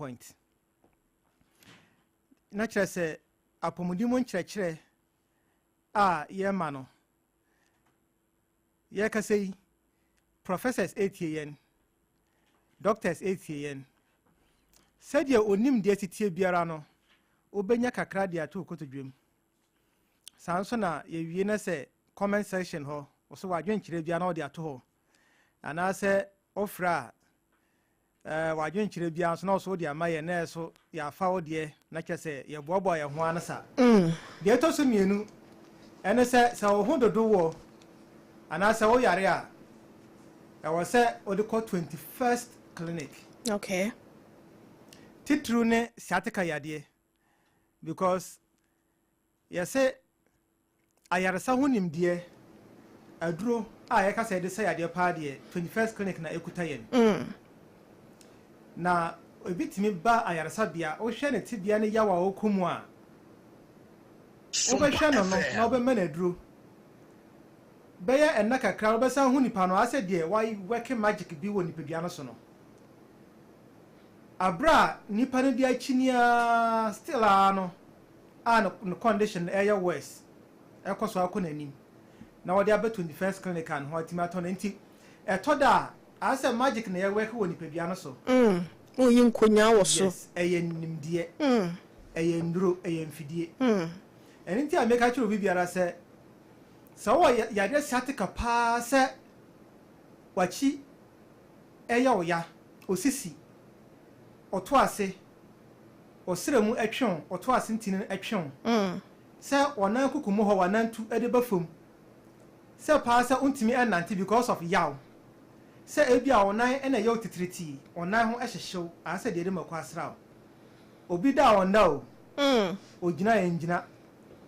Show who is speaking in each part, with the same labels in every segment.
Speaker 1: Point. Na kyerɛ sɛ apɔmuden mu nkyerɛkyerɛ a yɛma no, yɛkasa yi, professors etie yɛn, doctors etie yɛn. Sɛdeɛ onim deɛ titie biara no, wobɛnya kakra de ato kotodwam. Saa nso na yɛwie na sɛ comment section hɔ, wɔso wadwenkyerɛ biara na wɔde ato hɔ, anaasɛ ɔfrɛ a wadwenkyerɛ biara nso na ɔso wode ama yɛn, na ɛso yɛafa wo deɛ, na kyerɛ sɛ yɛboaboa yɛn ho ano sa. Deɛ ɛtɔ so mmienu ɛne sɛ wo ho dodo wɔ anaasɛ woyare a, ɛwɔ sɛ wode kɔ 21st Clinic. Titiriw ne sciatica yadeɛ, because yɛsɛ ayaresa ho nimdeɛ, aduro a yɛka sɛ yɛde sɛ yadeɛ paa deɛ, 21st Clinic na ɛkuta yɛn. Na ebi tumi ba ayaresabea, wohwɛ ne tebea ne yaw a ɔkɔ mu a, wobɛhwɛ no na wobɛma no aduro bɛyɛ ɛnna kakra, wobɛsan hu nipa no asɛ deɛ wawɔke magic bi wɔ nipadua no so no, abere a nipa no de akyi nia still a no a ne condition ɛyɛ worse, ɛkɔ so akɔ n'anim, na wɔde aba 21st Clinic a ne ho atumi atɔ no. Nti ɛtɔ da a, asɛ magic na yɛwɔke wɔ nipadua no so.
Speaker 2: Woyi nkonyaa wɔ so.
Speaker 1: Yes, ɛyɛ nimdeɛ, ɛyɛ nnuro, ɛyɛ mfidie. Ɛno nti a meka kyerɛ obi biara sɛ wowɔ yadeɛ sciatica paa, sɛ wakyi ɛyɛ wo ya, osisi, ɔto ase, ɔsrɛ mu ɛtwe wo, ɔto ase ntini ɛtwe wo, sɛ ɔnan kuku mu hɔ wanantu ɛde ba fam, sɛ paa sɛ wontumi ɛnante because of yaw, sɛ ebi a ɔnan ɛna ɛyɛ wo titiritii, ɔnan ho ɛhyehyew asɛ deɛ ɛde mako asra wo, obi da a ɔnda o, ogyina yɛ ngyina,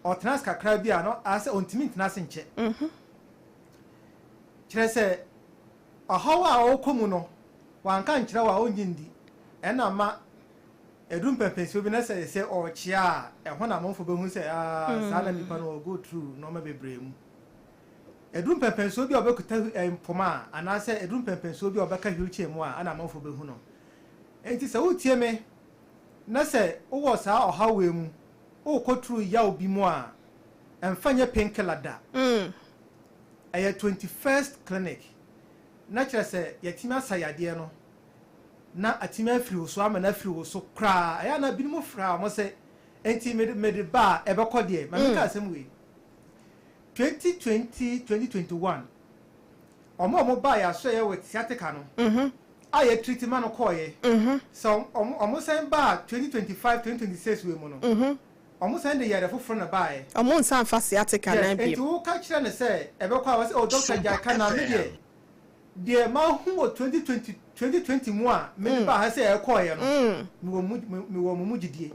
Speaker 1: ɔtena ase kakra bi a no asɛ ɔntumi ntena ase nkyɛ. Kyerɛ sɛ ɔhaw a ɔrekɔ mu no, wanka nkyerɛ wo a, ɔngye ndi. Ɛna ma ɛdu mpɛmpɛnsuo bi na sɛ ɔrekyea a, ɛhɔ na amanfoɔ bɛhu sɛ, aa, saa na nipa no ɔgo through nneɛma bebree mu. Ɛdu mpɛmpɛnsuo bi a ɔbɛkuta mpoma a, anaasɛ ɛdu mpɛmpɛnsuo bi a ɔbɛka wheelchair mu a, ɛna amanfoɔ bɛhu no. Nti sɛ wotie me na sɛ wowɔ saa ɔhaw wei mu, wokɔ through yaw bi mu a, ɛmfa nyɛ painkiller da. Ɛyɛ 21st Clinic na kyerɛ sɛ yɛtumi asa yadeɛ no na atumi afiri wo so, ama no afiri wo so koraa. Ɛyɛ ana binom fra a wɔn sɛ nti mede ba a ɛbɛkɔ deɛ ma meka asɛm wei, 2020, 2021, ɔmo a ɔmo baa yɛ aso yɛ wɔ sciatica no a yɛ treat ma no kɔɔyɛ, sɛ ɔmo sɛn baa 2025, 2026 wei mu no, ɔmo sɛn de yɛrɛ foforɔ na baayɛ.
Speaker 2: Ɔmo nsa nfa sciatica nan
Speaker 1: bio. Nti woka kyerɛ no sɛ ɛbɛkɔ a, wɔsɛ, "Oh, doctor, gyae ka." Na me deɛ mahu wɔ 2020, 2020 mu a mede baa ha sɛ ɛkɔɔyɛ no, mewɔ mo mu gyidie.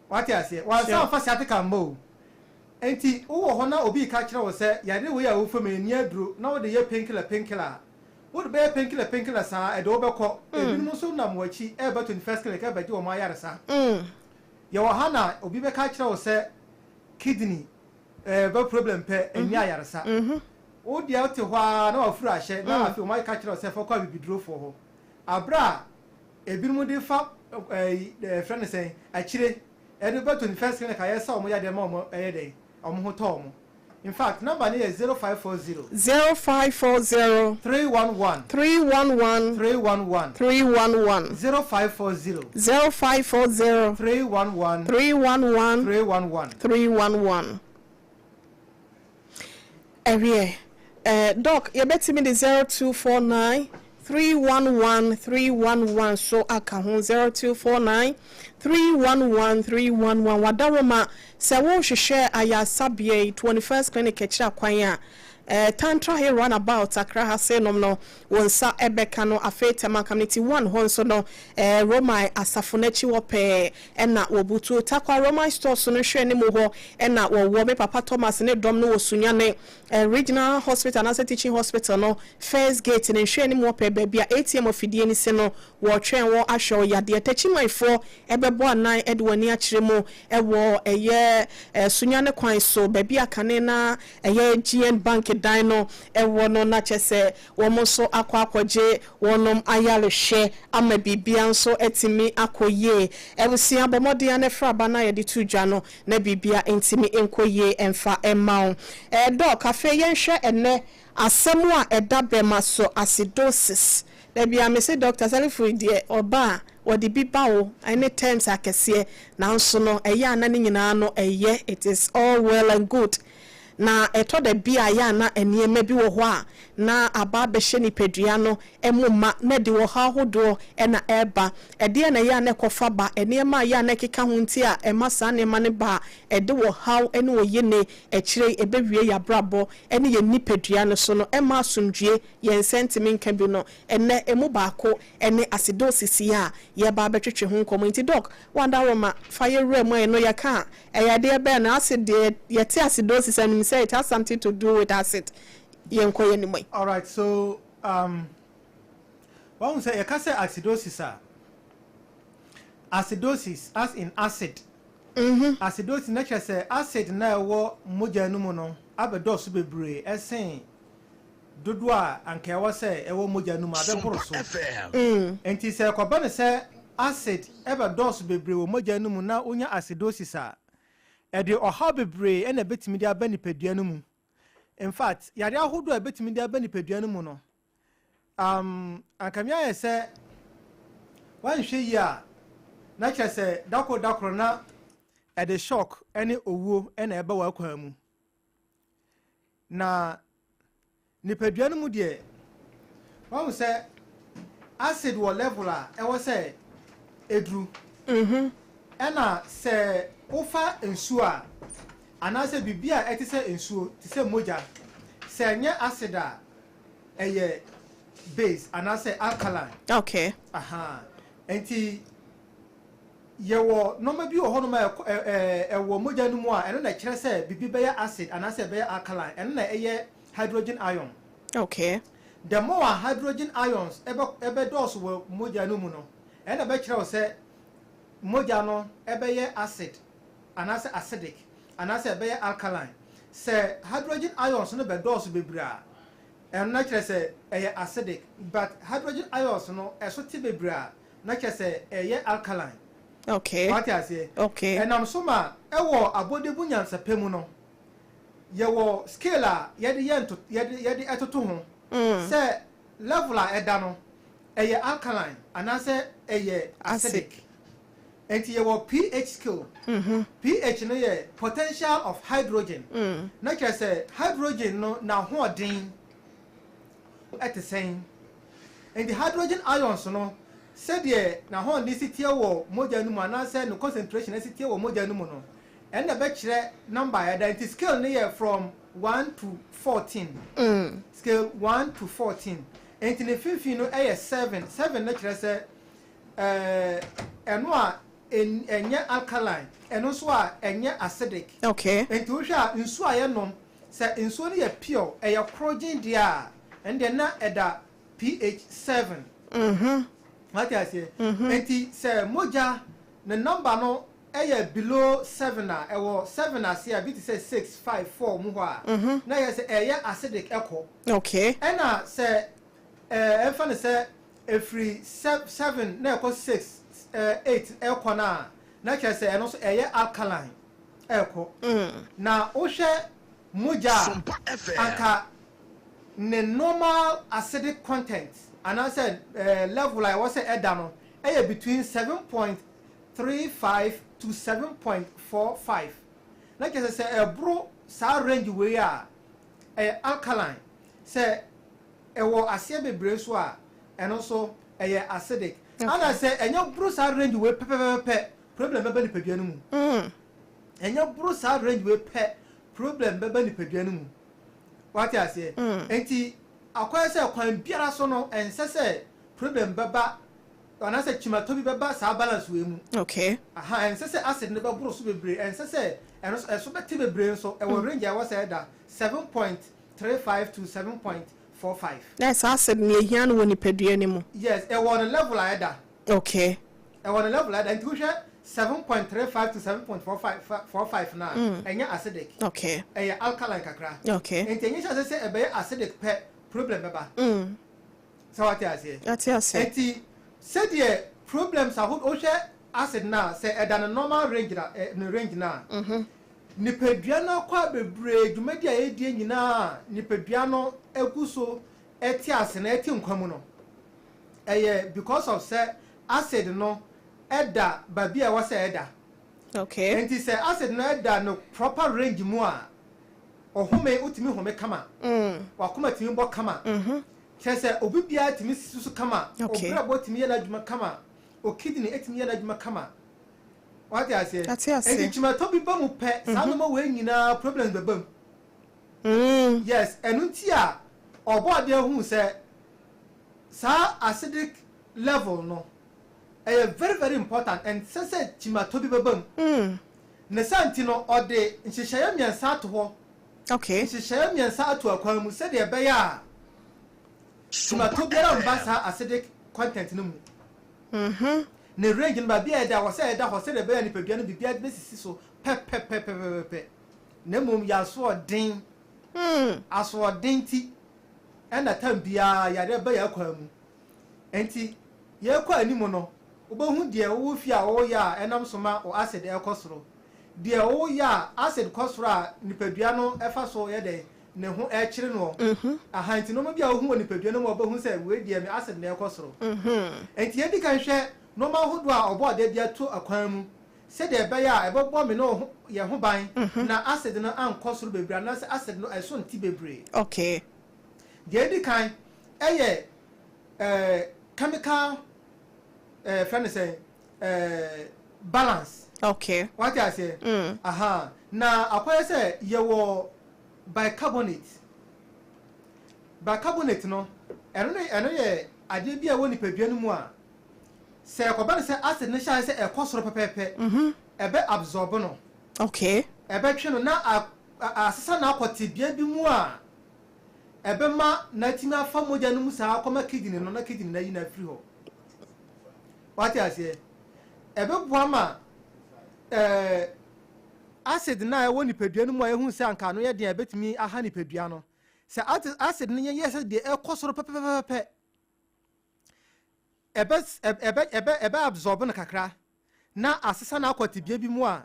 Speaker 1: Wate aseɛ? Wansa nfa sciatica mma o. Nti wowɔ hɔ na obi ka kyerɛ wo sɛ yare wei a wofa mu ani aduro na wode yɛ painkiller, painkiller a wode bɛyɛ painkiller, painkiller saa, ɛde wobɛkɔ. Ebinom nso nam w'akyi ɛreba 21st Clinic ɛbɛgye wɔn ayaresa. Yɛwɔ ha na obi bɛka kyerɛ wo sɛ kidney bɛ problem pɛ, ɛni ayaresa. Wo deɛ, wote hɔ ara na wafuru ahyɛ, na afei wɔn aka kyerɛ wo sɛ fa kɔ abibidurofoɔ hɔ, abere a ebinom de fa ɛɛ ɛfrɛ no sɛn akyire ɛde bɛ 21st Clinic a yɛsa wɔn yadeɛ ma wɔn, ɛyɛ dɛn, wɔn ho tɔ wɔn. In fact, number ne yɛ 0540
Speaker 2: 0540
Speaker 1: 311
Speaker 2: 311
Speaker 1: 311.
Speaker 2: 311.
Speaker 1: 0540
Speaker 2: 0540
Speaker 1: 311
Speaker 2: 311
Speaker 1: 311.
Speaker 2: 311. Ɛwiɛ doc, yɛbɛtumi de 0249 311 311 so aka ho, 0249 311 311. Wadaroma sɛ wohwehwɛ ayaresabea yi, 21st Clinic akyiri akwan a Tantra Hill roundabout, Accra ha se nom no, wɔn nsa ɛbɛka no. Afei Tema Community 1 hɔ nso no, Roman asafo n'akyi hɔ pɛɛ ɛna wɔbutu. Takwa Roman Stores no hwɛ anim hɔ ɛna wɔwɔ. Me papa Thomas ne dɔm no wɔ Sunyane Regional Hospital anaasɛ Teaching Hospital no first gate ne nhwɛ anim hɔ pɛɛ, baabi a ATM afidie no si no, wɔretwɛn wɔ ahwɛ ɔyadeɛ. Takyimanfoɔ ɛbɛbɔ anan ɛde wɔn ani akyerɛ mu ɛwɔ ɛyɛ Sunyane kwan so, baabi a kane na ɛyɛ GN Bank. Clinic dan no ɛwɔ no, na kyɛ sɛ wɔn nso akɔ akɔgye wɔnom ayarehwɛ ama biribia nso atumi akɔ yie. Abusua, bɔ mmɔden a ne fraba no a yɛde to dwa no na biribia ntumi nkɔ yie ɛmfa ɛma wo. Doc, afei yɛnhwɛ ɛnɛ asɛm a ɛda bɛma so, acidosis. Dabi a mese Dr. Salifu deɛ, ɔba a wɔde bi ba wo ɛne terms akɛseɛ, nanso no ɛyɛ ana ne nyinaa no ɛyɛ, it is all well and good. Na ɛtɔ da bi a yɛ ana nneɛma bi wɔ hɔ a na aba abɛhyɛ nipadua no mu ma na de wɔ ha ahodoɔ ɛna ɛreba. Ɛdeɛ na ɛyɛ a na ɛkɔfa ba, nneɛma a yɛ a na ɛkeka ho nti a ɛma saa nneɛma no ba a ɛde wɔ haw ne wɔ ne akyire ɛbɛwie yɛ abrabɔ ɛne yɛ nipadua no so no, ɛma asomdwie yɛn nsa ntumi nka bi no. Ɛnɛ emu baako ɛne acidosis yi a yɛba abɛtwetwe ho nkɔmɔ. Nti Doc, wanda roma fa yɛ wura mu a ɛno yɛka a ɛyɛ adeɛ bɛn na acid deɛ yɛte acidosis anim sɛ it has something to do with acid. Yɛnkɔ yɛ nimu yi.
Speaker 1: Alright, so wɔn sɛ yɛka sɛ acidosis a, acidosis as in acid. Acidosis na kyerɛ sɛ acid na ɛwɔ mogya no mu no abɛdɔɔso bebree ɛsen dodoɔ a anka ɛwɔ sɛ ɛwɔ mogya no mu, abɛboro so. Nti sɛ ɛkɔba no sɛ acid ɛbɛdɔɔso bebree wɔ mogya no mu na wonya acidosis a, ɛde ɔhaw bebree ɛna ɛbɛtumi de aba nipadua no mu. In fact, yare ahodoɔ a ɛbɛtumi de aba nipadua no mu no, anka mi ayɛ sɛ wanhwɛ yie a, na kyerɛ sɛ dakoro dakoro na ɛde shock ɛne owuo ɛna ɛba wɔ akwan mu. Na nipadua no mu deɛ, wɔn sɛ acid wɔ level a ɛwɔ sɛ eduru, ɛna sɛ wofa nsuo a anaasɛ biribi a ɛte sɛ nsuo, te sɛ mogya, sɛ ɛnyɛ acid a, ɛyɛ base anaasɛ alkaline. Aha, nti yɛwɔ nneɛma bi wɔ hɔnom a ɛkɔ- ɛ ɛ ɛwɔ mogya no mu a ɛno na ɛkyerɛ sɛ biribi bɛyɛ acid anaasɛ ɛbɛyɛ alkaline. Ɛno na ɛyɛ hydrogen ion. The more a hydrogen ions ɛbɛdɔɔso wɔ mogya no mu no, ɛna ɛbɛkyerɛ wo sɛ mogya no ɛbɛyɛ acid anaasɛ acidic anaasɛ ɛbɛyɛ alkaline. Sɛ hydrogen ions no bɛdɔɔso bebree a, ɛno na kyerɛ sɛ ɛyɛ acidic, but hydrogen ions no ɛso te bebree a, na kyerɛ sɛ ɛyɛ alkaline. Wate aseɛ?
Speaker 2: Okay.
Speaker 1: Ɛnam so ma ɛwɔ abɔdebu nyansapɛ mu no, yɛwɔ scale a yɛde yɛ nto yɛde ɛtoto ho sɛ level a ɛda no ɛyɛ alkaline anaasɛ ɛyɛ acidic. Nti yɛwɔ pH scale. pH no yɛ potential of hydrogen, na kyerɛ sɛ hydrogen no n'ahoɔden ɛte sɛn. Nti hydrogen ions no, sɛdeɛ n'ahoɔden si teɛ wɔ mogya no mu anaasɛ ne concentration si teɛ wɔ mogya no mu no, ɛnna bɛkyerɛ number a ɛda. Nti scale no yɛ from 1 to 14. Scale 1 to 14, nti ne mfimfini no yɛ 7. 7 no kyerɛ sɛ ɛno a ɛnyɛ alkaline, ɛno nso a ɛnyɛ acidic. Nti wohwɛ a, nsuo a yɛnom, sɛ nsuo no yɛ pure, ɛyɛ korogyen deɛ a, ɛno deɛ na ɛda pH 7. Wate aseɛ? Nti sɛ mogya ne number no ɛyɛ below 7 a, ɛwɔ 7 ase a, bi te sɛ 6, 5, 4 mu hɔ a, na yɛ sɛ ɛyɛ acidic ɛkɔ. Ɛna sɛ ɛmfa no sɛ efiri 7 na ɛkɔ 6, 8 ɛkɔ no a, na kyerɛ sɛ ɛno nso ɛyɛ alkaline ɛkɔ. Na wohwɛ mogya a, anka ne normal acidic content anaasɛ level a ɛwɔ sɛ ɛda no ɛyɛ between 7.35 to 7.45. Na kyerɛ sɛ sɛ ɛboro saa range wei a, ɛyɛ alkaline. Sɛ ɛwɔ aseɛ bebree so a, ɛno nso ɛyɛ acidic. Ana sɛ ɛnyɛ boro saa range wei pɛpɛpɛpɛ, problem bɛba nipadua no mu. Ɛnyɛ boro saa range wei pɛ, problem bɛba nipadua no mu. Wate aseɛ? Nti akɔyɛ sɛ kwan biara so no, ɛnsɛ sɛ problem bɛba anaasɛ kyimatɔ bi bɛba saa balance wei mu. Aha, ɛnsɛ sɛ acid no bɛboro so bebree, ɛnsɛ sɛ ɛno nso ɛso bɛte bebree nso. Ɛwɔ range a ɛwɔ sɛ ɛda 7.35 to 7.45.
Speaker 2: Na saa acid no yɛhia no wɔ nipadua no mu?
Speaker 1: Yes, ɛwɔ ne level a ɛda. Ɛwɔ ne level a ɛda. Nti wohwɛ 7.35 to 7.45 45 na ɛnyɛ acidic. Ɛyɛ alkaline kakra. Nti ɛnyɛ hyɛ sɛ ɛbɛyɛ acidic pɛ, problem bɛba. Sɛ wate aseɛ?
Speaker 2: Ate ase.
Speaker 1: Nti sɛdeɛ problems ahodoɔ, wohwɛ acid na sɛ ɛda ne normal range na ne range na nipadua no akɔ a bebree, dwumadi a yɛdie nyinaa, nipadua no egu so ɛte ase na ɛte nkwa mu no, ɛyɛ because of sɛ acid no ɛda baabi a ɛwɔ sɛ ɛda. Nti sɛ acid no ɛda no proper range mu a, ɔhome, wotumi home kama, wakoma tumi bɔ kama, kyerɛ sɛ obi biara tumi si so kama. Obrɛbɔ tumi yɛ n'adwuma kama, o kidney etumi yɛ n'adwuma kama. Wate aseɛ?
Speaker 2: Ate ase.
Speaker 1: Nti kyimatɔ bi ba mu pɛ, saa nneɛma wei nyinaa problems bɛba mu. Yes, ɛno nti a ɔbɔ adeɛ hu sɛ saa acidic level no ɛyɛ very very important, ɛnsɛ sɛ kyimatɔ bi bɛba mu. Ne sa nti no, ɔde nhyehyɛeɛ mmiɛnsa ato hɔ. Nhyehyɛeɛ mmiɛnsa ato akwan mu sɛdeɛ ɛbɛyɛ a kyimatɔ biara mba saa acidic content no mu. Ne range no, baabi a ɛda wɔ sɛ ɛda hɔ, sɛdeɛ ɛbɛyɛ a nipadua no biribiara bɛsisi so pɛpɛpɛpɛpɛpɛ. Na mmom yɛ asoɔden. Asoɔden ti ɛna tam biara yareɛ ba yɛ akwan mu. Nti yɛkɔ anim no, wobɛhu deɛ wowɔ fie a wɔyɛ a ɛnam so ma wo acid ɛkɔ soro, deɛ woyɛ a acid kɔ soro a nipadua no ɛfa so yɛ dɛn ne ho ɛkyere no aha. Nti nneɛma bi a wohu wɔ nipadua no mu a wobɛhu sɛ wei deɛ, me acid na ɛkɔ soro. Nti yɛdi kan hwɛ nneɛma ahodoɔ a ɔbɔ ɔde de ato akwan mu sɛdeɛ ɛbɛyɛ a ɛbɛbɔ me ne wo yɛn ho ban na acid no ankɔ soro bebree anaasɛ acid no ɛso nti bebree. Deɛ edi kan ɛyɛ chemical fɛn no sɛ balance. Wate aseɛ? Aha, na akɔyɛ sɛ yɛwɔ bicarbonate. Bicarbonate no, ɛno ne ɛno yɛ adeɛ bi a ɛwɔ nipadua no mu a sɛ ɛkɔba no sɛ acid no hyɛ sɛ ɛkɔ soro pɛpɛɛpɛ, ɛbɛ absorb no. Ɛbɛtwe no na asesa na akɔ tebea bi mu a ɛbɛma n'atumi afa mogya no mu saa akɔma kidney no, na kidney no ayi no afiri hɔ. Wate aseɛ? Ɛbɛboa ma acid no a ɛwɔ nipadua no mu a yɛhu sɛ anka ano yɛ den a ɛbɛtumi aha nipadua no, sɛ acid no yɛ sɛ deɛ ɛkɔ soro pɛpɛpɛpɛ, ɛbɛ ɛbɛ ɛbɛ ɛbɛ absorb no kakra na asesa no akɔ tebea bi mu a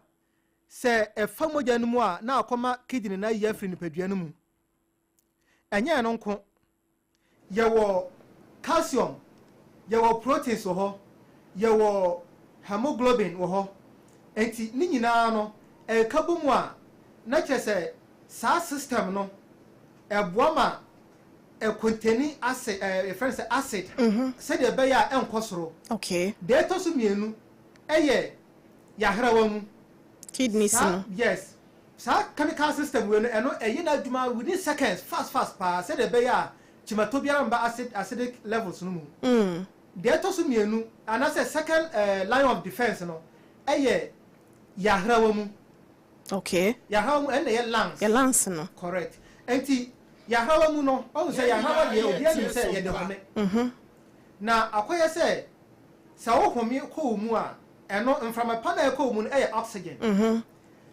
Speaker 1: sɛ ɛfa mogya no mu a, na akɔma kidney no ayi afiri nipadua no mu. Ɛnyɛ ɛno nko, yɛwɔ calcium, yɛwɔ proteins wɔ hɔ, yɛwɔ hemoglobin wɔ hɔ. Nti ne nyinaa no ɛka bɔ mu a, na kyerɛ sɛ saa system no ɛboa ma ɛcontain acid, yɛfrɛ no sɛ acid, sɛdeɛ ɛbɛyɛ a ɛnkɔ soro. Deɛ ɛtɔ so mmienu ɛyɛ yɛahrawa mu.
Speaker 2: Kidneys no.
Speaker 1: Yes, saa chemical system wei no, ɛno ɛyɛ n'adwuma within seconds, fast fast paa, sɛdeɛ ɛbɛyɛ a kyimatɔ biara mba acidic levels no mu. Deɛ ɛtɔ so mmienu anaasɛ second line of defence no ɛyɛ yɛahrawa mu. Yɛahrawa mu, ɛnna ɛyɛ lungs.
Speaker 2: Yɛ lungs no.
Speaker 1: Correct. Nti yɛahrawa mu no, ɔhu sɛ yɛahrawa deɛ, obiara nim sɛ yɛde home. Na akɔyɛ sɛ sɛ wohome kɔ wo mu a, ɛno mframa pa na ɛkɔ wo mu no ɛyɛ oxygen.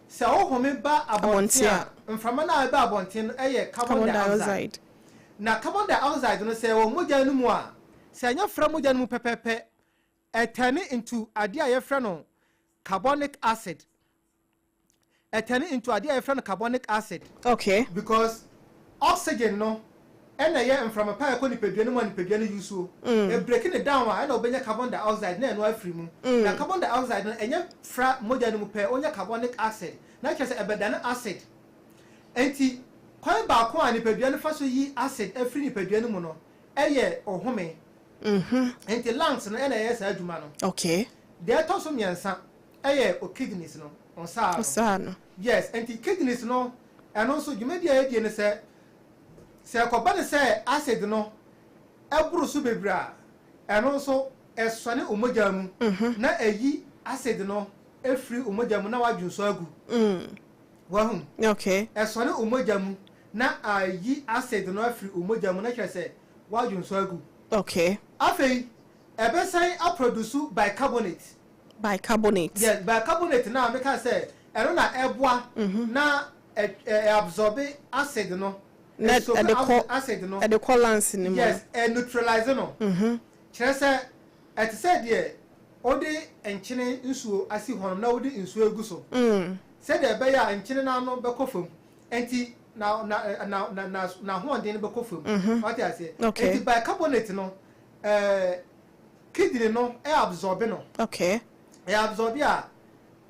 Speaker 1: Sɛ wohome ba abɔnten a, mframa no a ɛba abɔnten no ɛyɛ carbon dioxide. Na carbon dioxide no, sɛ ɛwɔ mogya no mu a, sɛ ɛnyɛ fra mogya no mu pɛpɛpɛ, ɛturn into adeɛ a yɛfrɛ no carbonic acid. Ɛturn into adeɛ a yɛfrɛ no carbonic acid. Because oxygen no ɛna ɛyɛ mframa pa a ɛkɔ nipadua no mu a nipadua no use o. Ɛbreak ne down a, ɛna wobɛnya carbon dioxide na ɛno afiri mu. Na carbon dioxide no ɛnyɛ fra mogya no mu pɛ, ɔnya carbonic acid na kyerɛ sɛ ɛbɛdane acid. Nti kwan baako a nipadua no fa so yi acid afiri nipadua no mu no ɛyɛ ɔhome. Nti lungs no ɛna ɛyɛ saa adwuma no. Deɛ ɛtɔ so mmiɛnsa ɛyɛ o kidneys no, ɔsaa no.
Speaker 2: Ɔsaa no.
Speaker 1: Yes, nti kidneys no, ɛno nso dwumadi a yɛdie no sɛ ɛkɔba ne sɛ acid no ɛboro so bebree a, ɛno nso ɛsɔne omogya mu na ɛyi acid no efiri omogya mu na wadwo nso agu. Wahu? Ɛsɔne omogya mu na ayi acid no afiri omogya mu na kyerɛ sɛ wadwo nso agu. Afei ɛbɛsan aproduce bicarbonate.
Speaker 2: Bicarbonate.
Speaker 1: Yes, bicarbonate na meka sɛ ɛno na ɛboa na ɛ absorb acid no.
Speaker 2: Na
Speaker 1: ɛsoak
Speaker 2: ɛde kɔ
Speaker 1: acid no.
Speaker 2: Ɛde kɔ lungs ne mu.
Speaker 1: Yes, ɛ neutralize no. Kyerɛ sɛ ɛte sɛ deɛ wode nkyene nsuo asi hɔnom na wode nsuo egu so sɛdeɛ ɛbɛyɛ a nkyene n'ano bɛkɔ fam, nti na n'ahoɔden no bɛkɔ fam. Wate aseɛ?
Speaker 2: Okay.
Speaker 1: Nti bicarbonate no, kidney no ɛ absorb no. Ɛ absorb a,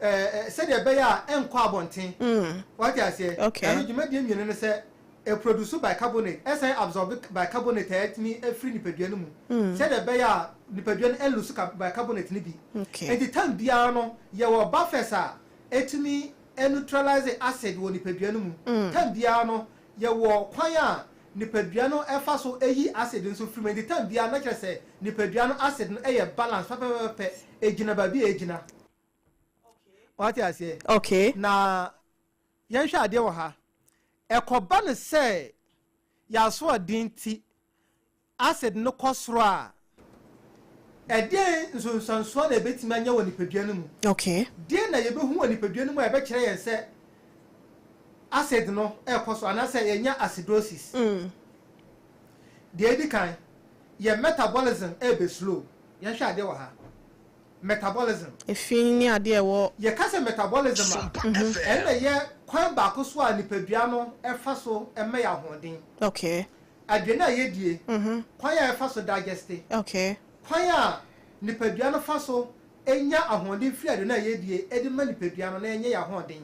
Speaker 1: sɛdeɛ ɛbɛyɛ a ɛnkɔ abɔnten. Wate aseɛ?
Speaker 2: Okay.
Speaker 1: Ɛno dwumadie mmienu no sɛ ɛproduce bicarbonate, ɛsan absorb bicarbonate a ɛtumi afiri nipadua no mu sɛdeɛ ɛbɛyɛ a nipadua no ɛlose bicarbonate no bi. Nti time biara no, yɛwɔ buffers a ɛtumi neutralize acid wɔ nipadua no mu. Time biara no, yɛwɔ kwan a nipadua no ɛfa so ɛyi acid nso firi mu. Nti time biara na kyerɛ sɛ nipadua no acid no ɛyɛ balance pɛpɛpɛpɛ, ɛgyina baabi a ɛgyina. Wate aseɛ?
Speaker 2: Okay.
Speaker 1: Na yɛnhwɛ adeɛ wɔ ha. Ɛkɔba no sɛ yɛasoɔden ti acid no kɔ soro a, ɛdeɛn nsonsansoɔ na ɛbɛtumi anya wɔ nipadua no mu? Deɛ na yɛbɛhu wɔ nipadua no mu a ɛbɛkyerɛ yɛn sɛ acid no ɛrekɔ so anaasɛ yɛnya acidosis? Deɛ edi kan, yɛ metabolism ɛrebɛ slow. Yɛnhwɛ adeɛ wɔ ha, metabolism.
Speaker 2: Efi ne adeɛ ɛwɔ.
Speaker 1: Yɛka sɛ metabolism a, ɛnna yɛ kwan baako so a nipadua no ɛfa so ɛma yɛ ahoɔden. Aduane a yɛdie, kwan a ɛfa so digest, kwan a nipadua no fa so enya ahoɔden firi aduane a yɛdie ɛde ma nipadua no na ɛnyɛ yɛ ahoɔden,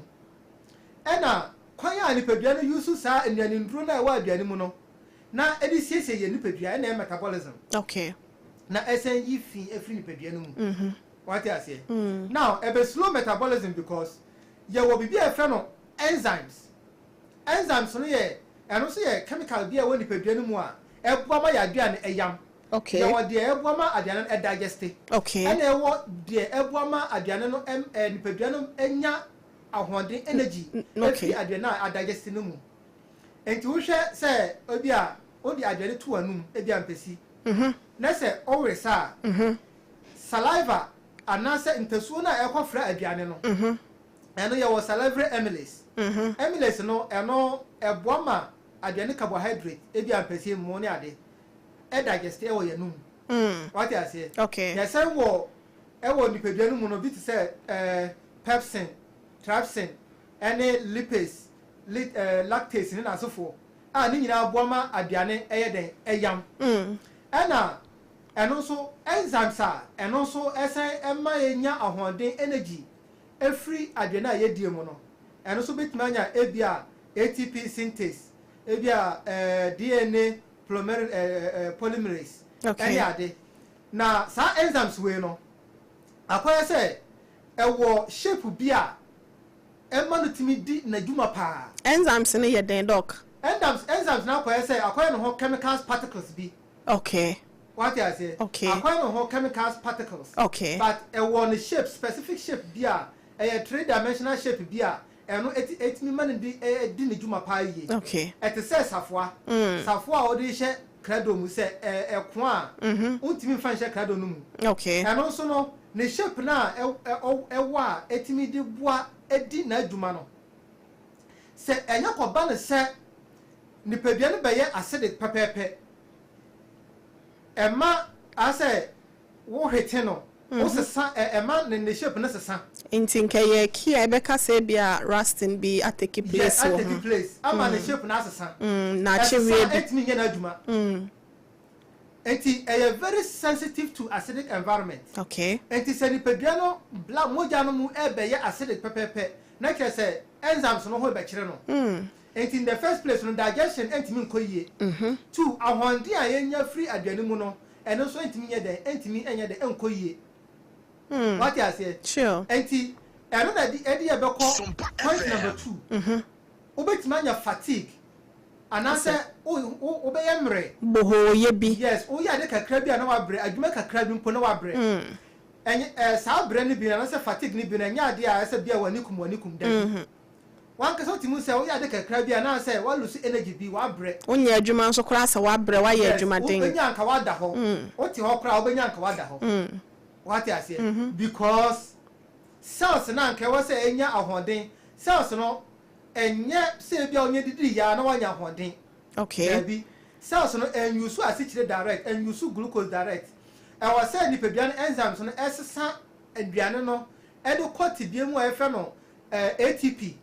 Speaker 1: ɛna kwan a nipadua no use saa nnuane nduro no a ɛwɔ aduane mu no na ɛde siesie yɛ nipadua, ɛna ɛyɛ metabolism. Na ɛsɛn yi fi efiri nipadua no mu. Wate aseɛ? Now, ɛbɛ slow metabolism because yɛwɔ biribi a yɛfrɛ no enzymes. Enzymes no yɛ, ɛno nso yɛ chemical bi a ɛwɔ nipadua no mu a ɛboa ma yɛ aduane ɛyam. Yɛwɔ deɛ ɛboa ma aduane no ɛdigest, ɛna ɛwɔ deɛ ɛboa ma aduane no ɛm ɛ nipadua no ɛnya ahoɔden, energy, efiri aduane a adigest no mu. Nti wohwɛ sɛ ebi a wode aduane to w'anum, ebi a mpɛsi, na sɛ ɔwere saa, saliva anaasɛ ntasuo no a ɛkɔ fra aduane no, ɛno yɛwɔ salivary amylase. Amylase no, ɛno ɛboa ma aduane carbohydrate, ebi a mpɛsi, mo ne ade, ɛdigest ɛwɔ yɛn num. Wate aseɛ?
Speaker 2: Okay.
Speaker 1: Yɛsɛn wɔ ɛwɔ nipadua no mu no bi te sɛ pepsin, trypsin, ɛne lipase, lactase ne n'asefoɔ a ne nyinaa boa ma aduane ɛyɛ dɛn, ɛyam. Ɛna ɛno nso enzymes a ɛno nso ɛsɛn ɛma yɛnya ahoɔden, energy, efiri aduane a yɛdie mu no, ɛno nso bɛtumi anya ebi a ATP synthase, ebi a DNA polymerase ɛne ade. Na saa enzymes wei no akɔyɛ sɛ ɛwɔ shape bi a ɛma no tumi di n'adwuma paa.
Speaker 2: Enzymes no yɛ den, Doc?
Speaker 1: Enzymes no akɔyɛ sɛ akɔyɛ ne ho chemicals particles bi. Wate aseɛ?
Speaker 2: Okay.
Speaker 1: Akɔyɛ ne ho chemicals particles. But ɛwɔ ne shape, specific shape bi a ɛyɛ three dimensional shape bi a ɛno etumi ma no di ɛdi ne dwuma paa yie. Ɛte sɛ safoa. Safoa a wɔde hyɛ krado mu sɛ ɛko a ntumi nfa nhyɛ krado no mu. Ɛno nso no, ne shape na ɛwɔ a etumi de boa edi n'adwuma no, sɛ ɛnyɛ kɔba no sɛ nipadua no bɛyɛ acidic pɛpɛɛpɛ, ɛma asɛ wohwete no, wosesa ɛma ne shape no sesa.
Speaker 2: Nti nkɛyɛ key a ɛbɛka sɛ bi a rusting bi atake place wɔ
Speaker 1: atake
Speaker 2: ho.
Speaker 1: Place ama ne shape no asesa.
Speaker 2: Na akyewie
Speaker 1: ɛsesa
Speaker 2: bi.
Speaker 1: Ɛtumi nyɛ n'adwuma. Nti ɛyɛ very sensitive to acidic environment. Nti sɛ nipadua no bla mogya no mu ɛbɛyɛ acidic pɛpɛɛpɛ, na kyerɛ sɛ enzymes no ho bɛkyerɛ no. Nti in the first place no, digestion ɛntumi nkɔ yie. Two, ahoɔden a yɛnya firi aduane mu no, ɛno nso ɛntumi nyɛ dɛn, ɛntumi nyɛ dɛn, ɛnkɔ yie. Wate aseɛ?
Speaker 2: Sure.
Speaker 1: Nti ɛno na ɛde yɛ bɛkɔ point number two. Wobɛtumi anya fatigue anaasɛ wobɛyɛ mmerɛ.
Speaker 2: Bohooyɛ bi.
Speaker 1: Yes, woyɛ ade kakra bi a na wabrɛ, adwuma kakra bi mpo na wabrɛ. Ɛnyɛ saa brɛ no bi no anaasɛ fatigue no bi no, ɛnyɛ adeɛ a ɛsɛ bi a w'ani kum, w'ani kum dabi. Wankasa wotumi sɛ woyɛ ade kakra bi a anaasɛ walose energy bi, wabrɛ.
Speaker 2: Wonyɛ adwuma nso koraa sɛ wabrɛ, wayɛ adwumaden.
Speaker 1: Wobɛnya nka wada hɔ. Wote hɔ koraa, wobɛnya nka wada hɔ. Wate aseɛ? Because cells no anka ɛwɔ sɛ ɛnya ahoɔden, cells no ɛnyɛ sɛ ebi a onye didi ya na wanya ahoɔden. Dabi, cells no ɛnyusu asikyire direct, ɛnyusu glucose direct. Ɛwɔ sɛ nipadua no enzymes no ɛsesa aduane no ɛde kɔ tibia mu a yɛfrɛ no ATP.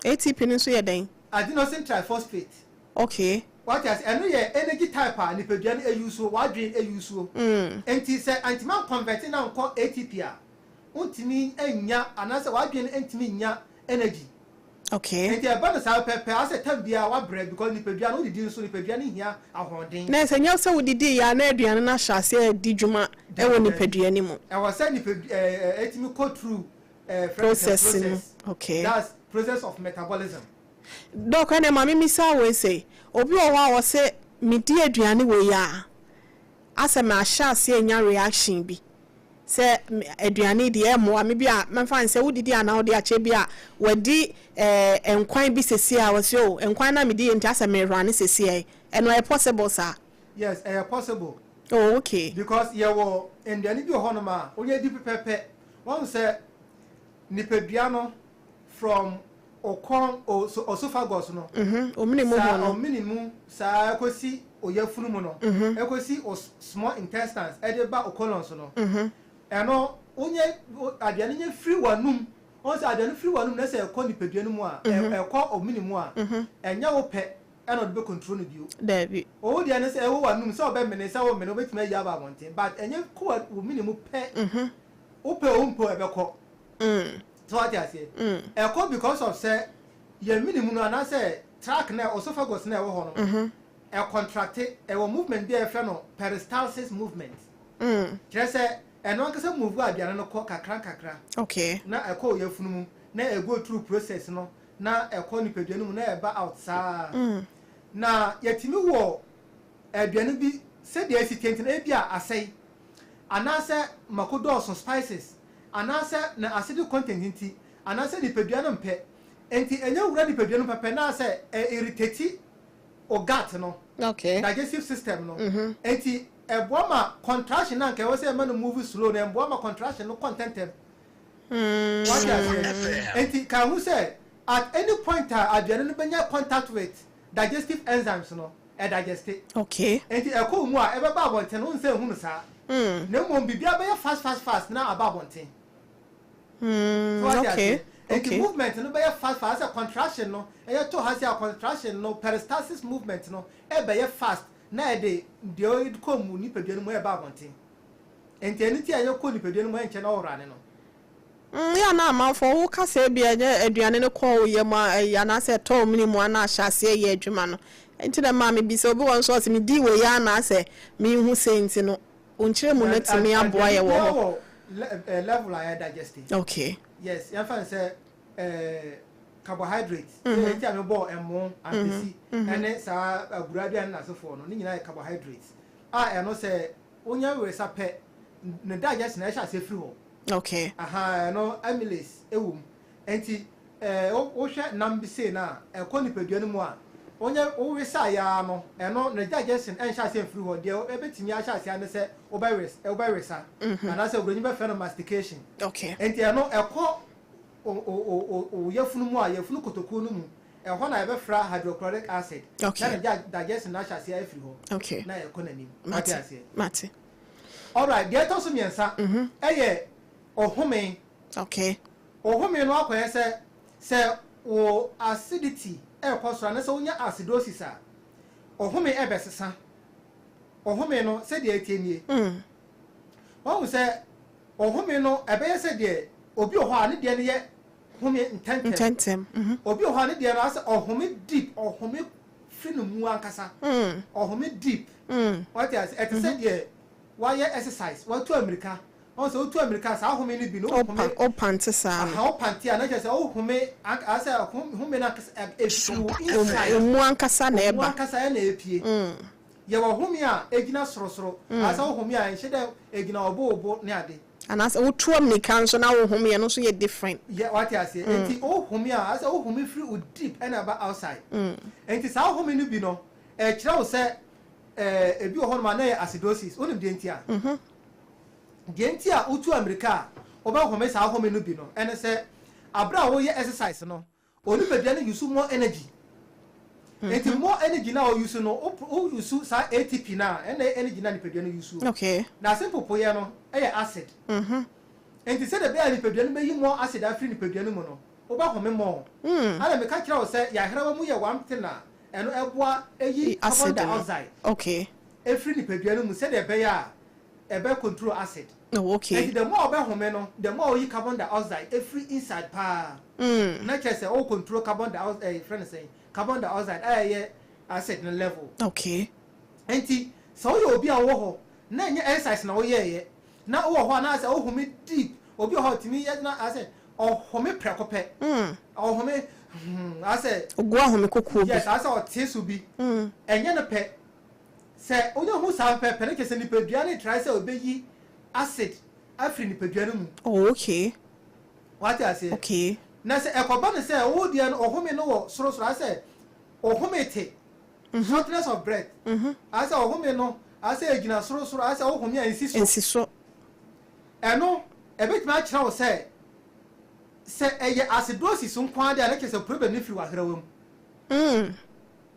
Speaker 2: ATP no nso yɛ dɛn?
Speaker 1: Adenosine triphosphate. Wate ase? Ɛno yɛ energy type a nipadua no ɛyusuo, wadwen ɛyusuo. Nti sɛ antima convert na nkɔ ATP a, wontumi nya anaasɛ wadwen no ntumi nya energy. Nti ɛba no saa pɛpɛ asɛ tam biara wabrɛ, because nipadua no, wodidi nso, nipadua no hia ahoɔden.
Speaker 2: Na sɛ nyɛ sɛ wodidi yɛ a, na aduane no ahyɛ aseɛ adi dwuma ɛwɔ nipadua no mu.
Speaker 1: Ɛwɔ sɛ nipadua ɛtumi kɔ through
Speaker 2: process no.
Speaker 1: Process. That's process of metabolism.
Speaker 2: Doc, ɛnna maame misa wei sɛ obi wɔ hɔ a wɔsɛ medi aduane wei a, asɛ mahyɛ aseɛ nya reaction bi sɛ aduane deɛ ɛmmoa me bi a, mɛmfa n sɛ wodidi anaa wode akyɛ bi a wadi nkwan bi sesi a, wɔsɛ o nkwan na medi yɛ nti asɛ merane sesi ɛ, ɛno ɛyɛ possible saa?
Speaker 1: Yes, ɛyɛ possible.
Speaker 2: Oh, okay.
Speaker 1: Because yɛwɔ nnuane bi wɔ hɔnom a wonyɛ di pɛpɛpɛ wɔn sɛ nipadua no from okɔn esophagus no,
Speaker 2: omini mu
Speaker 1: saa
Speaker 2: hɔ no.
Speaker 1: Ɔmini mu saa ɛkɔsi oyafunu mu no, ɛkɔsi o small intestines, ɛde ba o colons no, ɛno wonyɛ aduane nye firi w'anum wɔn sɛ aduane firi w'anum na sɛ ɛkɔ nipadua no mu a, ɛkɔ omini mu a, ɛnyɛ wo pɛ ɛna ɔde bɛ control no bio.
Speaker 2: Daabi.
Speaker 1: Owó deɛ no sɛ ɛwɔ w'anum sɛ ɔbɛmene, sɛ wɔmene, wobɛtumi ayi aba abɔnten, but ɛnyɛ kɔ wo mini mu pɛ, wopɛ o mpɛ o, ɛbɛkɔ. So wate aseɛ? Ɛkɔ because of sɛ yɛn mini mu no anaasɛ track na esophagus na ɛwɔ hɔ no, ɛcontracte. Ɛwɔ movement bi a yɛfrɛ no peristalsis movement, kyerɛ sɛ ɛno ankasa move aduane no kɔ kakra nkakra na ɛkɔ oyafunu mu na ɛgo through process no na ɛkɔ nipadua no mu na ɛba out saa. Na yɛtumi wɔ aduane bi sɛdeɛ esi tenten, ebi a asɛe anaasɛ mako dɔɔso, spices, anaasɛ na acidic content nti, anaasɛ nipadua no mpɛ nti, ɛnyɛ wura nipadua no pɛpɛ na sɛ ɛ irritate o gut no, digestive system no. Nti ɛboa ma contraction na nka ɛwɔ sɛ ɛma no move slow na ɛboa ma contraction no kɔ ntɛntɛm. Wate aseɛ? Nti ka ho sɛ at any point a aduane no bɛnya contact with digestive enzymes no, ɛdigeste. Nti ɛkɔ mu a, ɛbɛba abɔnten no, nsɛ ehu no saa, na mmom biribiara bɛyɛ fast fast fast na aba abɔnten. So wate aseɛ? Nti movement no bɛyɛ fast fast, sɛ contraction no ɛyɛ to ha sɛ a, contraction no, peristalsis movement no ɛbɛyɛ fast na ɛde deɛ ɛkɔ mu nipadua no mu ɛba abɔnten. Nti ɛno ti a ɛyɛ kɔ nipadua no mu, ɛnkyɛ na ɔwura ne no.
Speaker 2: Yɛ na amanfoɔ wo kasa bi a, ɛnyɛ aduane no kɔɔ wo yam a ɛyɛ anaasɛ ɛtɔ wo mene mu ana ahyɛ aseɛ yɛ adwuma no. Nti na maame bi sɛ obi wɔ nso ɔsɛ medi wɔ yɛ anaasɛ mehu sɛ nti no nkyerɛ mu no tumi aboa yɛ wɔ hɔ.
Speaker 1: Wɔ level a yɛ digest. Yes, yɛmfa no sɛ carbohydrate, nti a mebɔɔ ɛmo, ampesi ɛne saa abura aduane n'asefoɔ no, ne nyinaa yɛ carbohydrate a ɛno sɛ wonya wesa pɛ, ne digestion ɛhyɛ aseɛ firi hɔ. Aha, ɛno amylase ɛwɔ mu. Nti wohwɛ nam bi sei no a, ɛkɔ nipadua no mu a, wonyɛ wowesa yaa no, ɛno ne digestion ɛnhyɛ aseɛ mfiri hɔ. Deɛ ɛbɛtumi ahyɛ aseɛ ne sɛ wobɛwesa anaasɛ oburoni bɛfrɛ no mastication. Nti ɛno ɛkɔ o yafunu mu a, yafunu kotokuo no mu ɛhɔ na yɛbɛfra hydrochloric acid na ne digestion no ahyɛ aseɛ afiri hɔ na ɛkɔ n'anim. Wate aseɛ?
Speaker 2: Mate.
Speaker 1: Alright, deɛ ɛtɔ so mmiɛnsa ɛyɛ ɔhome. Ɔhome no akɔyɛ sɛ wo acidity ɛrekɔ soro anaasɛ wonya acidosis a, ɔhome ɛbɛsesa. Ɔhome no sɛdeɛ ɛtie nie, wɔn sɛ ɔhome no ɛbɛyɛ sɛ deɛ obi wɔ hɔ a ne deɛ no yɛ home ntɛntɛm.
Speaker 2: Ntɛntɛm.
Speaker 1: Obi wɔ hɔ a ne deɛ no asɛ ɔhome deep, ɔhome firi ne mu ankasa, ɔhome deep. Wɔte ase? Ɛte sɛ deɛ wayɛ exercise, watu amirika. Wɔn sɛ wotu amirika, saa home no bi no, wohome.
Speaker 2: Wopante saa no.
Speaker 1: Aha, wopante a, na kyerɛ sɛ wohome asɛ home no ankasa efiri wo inside.
Speaker 2: Emu ankasa na
Speaker 1: emu
Speaker 2: ɛba.
Speaker 1: Ankasa ɛna epie. Yɛwɔ home a egyina sorosoro, asɛ wo home a ɛnhyɛ dɛ egyina ɔbo ɔbo ne ade.
Speaker 2: Anaasɛ wotu amirika nso na wohome yɛ no nso yɛ different.
Speaker 1: Yɛ, wate aseɛ? Nti wohome a, asɛ wohome firi wo deep ɛna ɛba outside. Nti saa home no bi no, ɛkyerɛ wo sɛ ebi wɔ hɔnom a na ɛyɛ acidosis. Wonim deɛ nti a? Deɛ nti a wotu amirika a wobɛhome saa home no bi no ɛne sɛ abere a woyɛ exercise no, onipadua no use more energy. Nti more energy na o use no, wo use saa ATP na ɛna ɛyɛ energy na nipadua no use. Na ase mpopoeɛ no ɛyɛ acid. Nti sɛdeɛ ɛbɛyɛ a nipadua no bɛyi more acid afiri nipadua no mu no, wobɛhome more. Ana meka kyerɛ wo sɛ yɛahrawa mu yɛ one thing a ɛno ɛboa ɛyi carbon
Speaker 2: acid no.
Speaker 1: dioxide ɛfiri nipadua no mu sɛdeɛ ɛbɛyɛ a ɛbɛ control acid. Nti the more ɔbɛhome no, the more ɔyi carbon dioxide ɛfiri inside paa. Na kyerɛ sɛ ɔwɔ control carbon dioxide, frɛ no sɛn, carbon dioxide a ɛyɛ acid no level. Nti sɛ woyɛ obi a wowɔ hɔ na ɛnyɛ exercise na woyɛɛyɛ na wowɔ hɔ anaasɛ wohome deep, obi wɔ hɔ tumi yɛ na asɛ ɔhome prɛko pɛ, ɔhome asɛ
Speaker 2: ogu ahome kokoɔ bi.
Speaker 1: Yes, asɛ ɔte so bi. Ɛnyɛ no pɛ sɛ onye hu saa pɛpɛ no, kyerɛ sɛ nipadua no try sɛ ɔbɛyi acid afiri nipadua no mu. Wate aseɛ?
Speaker 2: Okay.
Speaker 1: Na sɛ ɛkɔba no sɛ wo deɛ no, ɔhome no wɔ sorosoro, asɛ ɔhome te, shortness of breath, asɛ ɔhome no asɛ egyina sorosoro, asɛ ɔhome a nsi so.
Speaker 2: Nsi so.
Speaker 1: Ɛno ɛbɛtumi akyerɛ wo sɛ ɛyɛ acidosis nko ara deɛ a, na kyerɛ sɛ problem no firi w'ahrawa mu.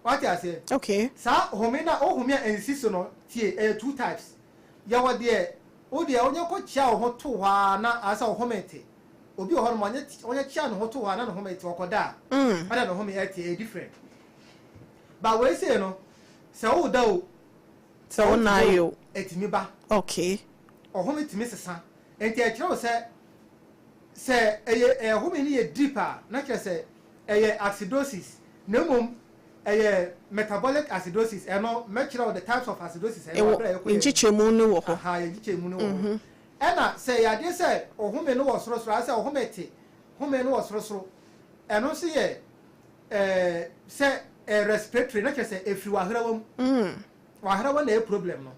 Speaker 1: Wate aseɛ?
Speaker 2: Okay.
Speaker 1: Saa home na ɔhome a nsi so no, tie, ɛyɛ two types. Yɛwɔ deɛ wo deɛ wonyɛ kɔ kyia wo ho to hɔ a na asɛ ɔhome te. Obi wɔ hɔ nom, ɔnyɛ kyia ne ho to hɔ a na ne home te, ɔkɔda a ɛna ne home ɛte, ɛyɛ different. But wei sei no, sɛ woda o,
Speaker 2: sɛ wo nan yɛ o,
Speaker 1: ɛtumi ba. Ɔhome tumi sesa. Nti ɛkyerɛ wo sɛ ɛyɛ ɛhome no yɛ deep a, na kyerɛ sɛ ɛyɛ acidosis, na mmom ɛyɛ metabolic acidosis. Ɛno mɛkyerɛ wo the types of acidosis ɛno
Speaker 2: ɛwɔ
Speaker 1: abere a yɛkɔ yɛ
Speaker 2: nkyekyɛmu no wɔ hɔ.
Speaker 1: Aha, yɛ nkyekyɛmu no wɔ hɔ. Ɛna sɛ ɛyɛ adeɛ sɛ ɔhome no wɔ sorosoro, ayɛ sɛ ɔhome te, home no wɔ sorosoro, ɛno nso yɛ sɛ respiratory, na kyerɛ sɛ ɛfiri w'ahrawa mu. W'ahrawa na ɛyɛ problem no.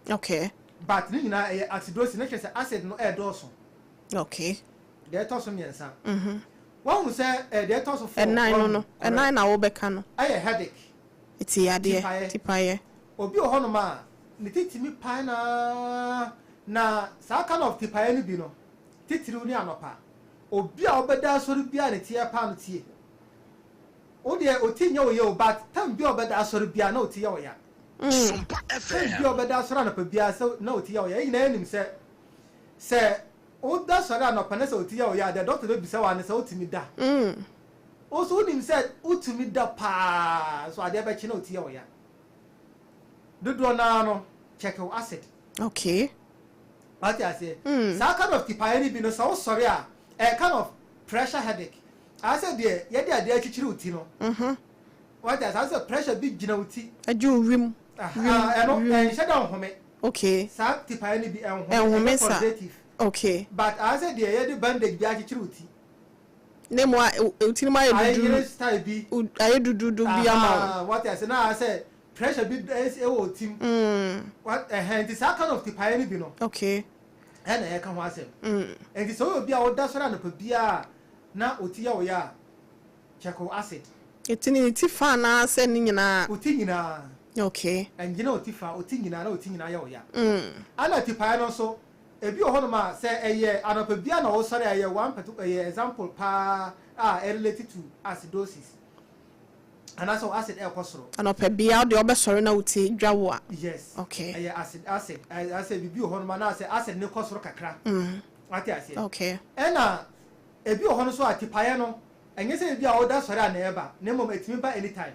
Speaker 1: But ne nyinaa ɛyɛ acidosis, na kyerɛ sɛ acid no ɛɛdɔɔso. Deɛ ɛtɔ so mmiɛnsa, wahu sɛ deɛ ɛtɔ so four.
Speaker 2: Ɛnan no
Speaker 1: wahu,
Speaker 2: no ɛnan na wobɛka no.
Speaker 1: Ɛyɛ headache.
Speaker 2: Ti yadeɛ.
Speaker 1: Tipaeɛ.
Speaker 2: Tipaeɛ.
Speaker 1: Obi wɔ hɔnom a ne ti tumi pae naa, na saa kind of tipaeɛ no bi no, titiriw ne anɔpa. Obi a ɔbɛda asɔre biara ne ti ɛpa no, tie, o deɛ oti nyɛ wo yɛ o, but time bi a ɔbɛda asɔre biara na oti yɛ wo ya.
Speaker 3: Sompa
Speaker 1: Time
Speaker 3: FM.
Speaker 1: bi a ɔbɛda asɔre anɔpa biara sɛ na oti yɛ wo ya. Yɛn nyinaa anim sɛ woda sɔre anɔpa na sɛ oti yɛ wo ya, deɛ doctor bɛbisa wo ano sɛ wotumi da. Wo nso wonim sɛ wotumi da paa, so adeɛ bɛkye na oti yɛ wo ya. Dodoɔ naa no, check wo acid. Wate aseɛ? Saa kind of tipaeɛ no bi no, sɛ wosɔre a, ɛyɛ kind of pressure headache, ayɛ sɛ deɛ yɛde adeɛ akyikyiri wo ti no. Wate aseɛ? Ayɛ sɛ pressure bi gyina wo ti.
Speaker 2: Agye wo wim.
Speaker 1: Aha, ɛno ɛnhyɛ da nhome. Saa tipaeɛ no bi ɛnhome.
Speaker 2: Ɛnhome
Speaker 1: ɛnyɛ
Speaker 2: sa.
Speaker 1: Pulsative. But ayɛ sɛ deɛ yɛde bandage bi akyekyere wo ti.
Speaker 2: Ne mu a wo tirim ayɛ
Speaker 1: ayɛ
Speaker 2: duduru.
Speaker 1: Yere style bi.
Speaker 2: Ayɛ dududu bi ama wo.
Speaker 1: Aha, wate aseɛ? Na ayɛ sɛ pressure bi ɛwɔ wo tim. Ɛhɛn, nti saa kind of tipaeɛ no bi no ɛna ɛka ho asɛm. Nti sɛ woyɛ obi a woda sɔre anɔpa biara na oti yɛ wo yɛ a, check wo acid.
Speaker 2: Eti ne ti fa anaasɛ ne nyinaa?
Speaker 1: Oti nyinaa. Ɛngyina oti fa, oti nyinaa na oti nyinaa yɛ wo ya. Ɛna tipaeɛ no nso, ebi wɔ hɔnom a sɛ ɛyɛ anɔpa biara na wosɔre a, ɛyɛ one particular, ɛyɛ example paa a ɛrelate to acidosis anaasɛ wo acid ɛrekɔ soro.
Speaker 2: Anɔpa biara deɛ ɔbɛsɔre na wo ti dwa wo a.
Speaker 1: Yes. Ɛyɛ acid ɛyɛ asɛ biribi wɔ hɔnom anaasɛ acid ne kɔ soro kakra. Wate aseɛ?
Speaker 2: Okay.
Speaker 1: Ɛna ebi wɔ hɔ no so a, tipaeɛ no ɛnyɛ sɛ ebi a ɔda sɔre a na ɛba, na mmom ɛtumi ba anytime.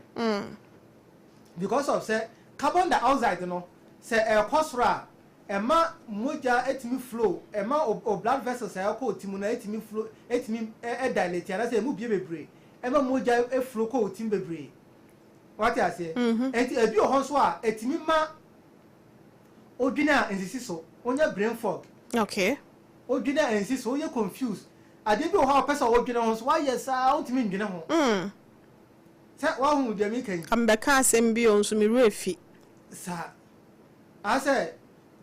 Speaker 1: Because of sɛ carbon dioxide no, sɛ ɛkɔ soro a, ɛma mogya ɛtumi flow, ɛma o blood vessels a ɛkɔ o ti mu no ɛtumi flow, ɛtumi ɛdilate anaasɛ emu bie bebree, ɛma mogya ɛflow kɔ o ti mu bebree. Wate aseɛ? Nti ebi wɔ hɔ nso a ɛtumi ma odwene a nsisi so, wonya brain fog. Odwene a nsi so, woyɛ confused. Adeɛ bi wɔ hɔ a wɔpɛ sɛ wodwene ho nso, woayɛ saa, wontumi ndwene ho. Sɛ woahu deɛ meka yi?
Speaker 2: Ambɛka asɛm bi o, nso me werɛ fi.
Speaker 1: Saa asɛ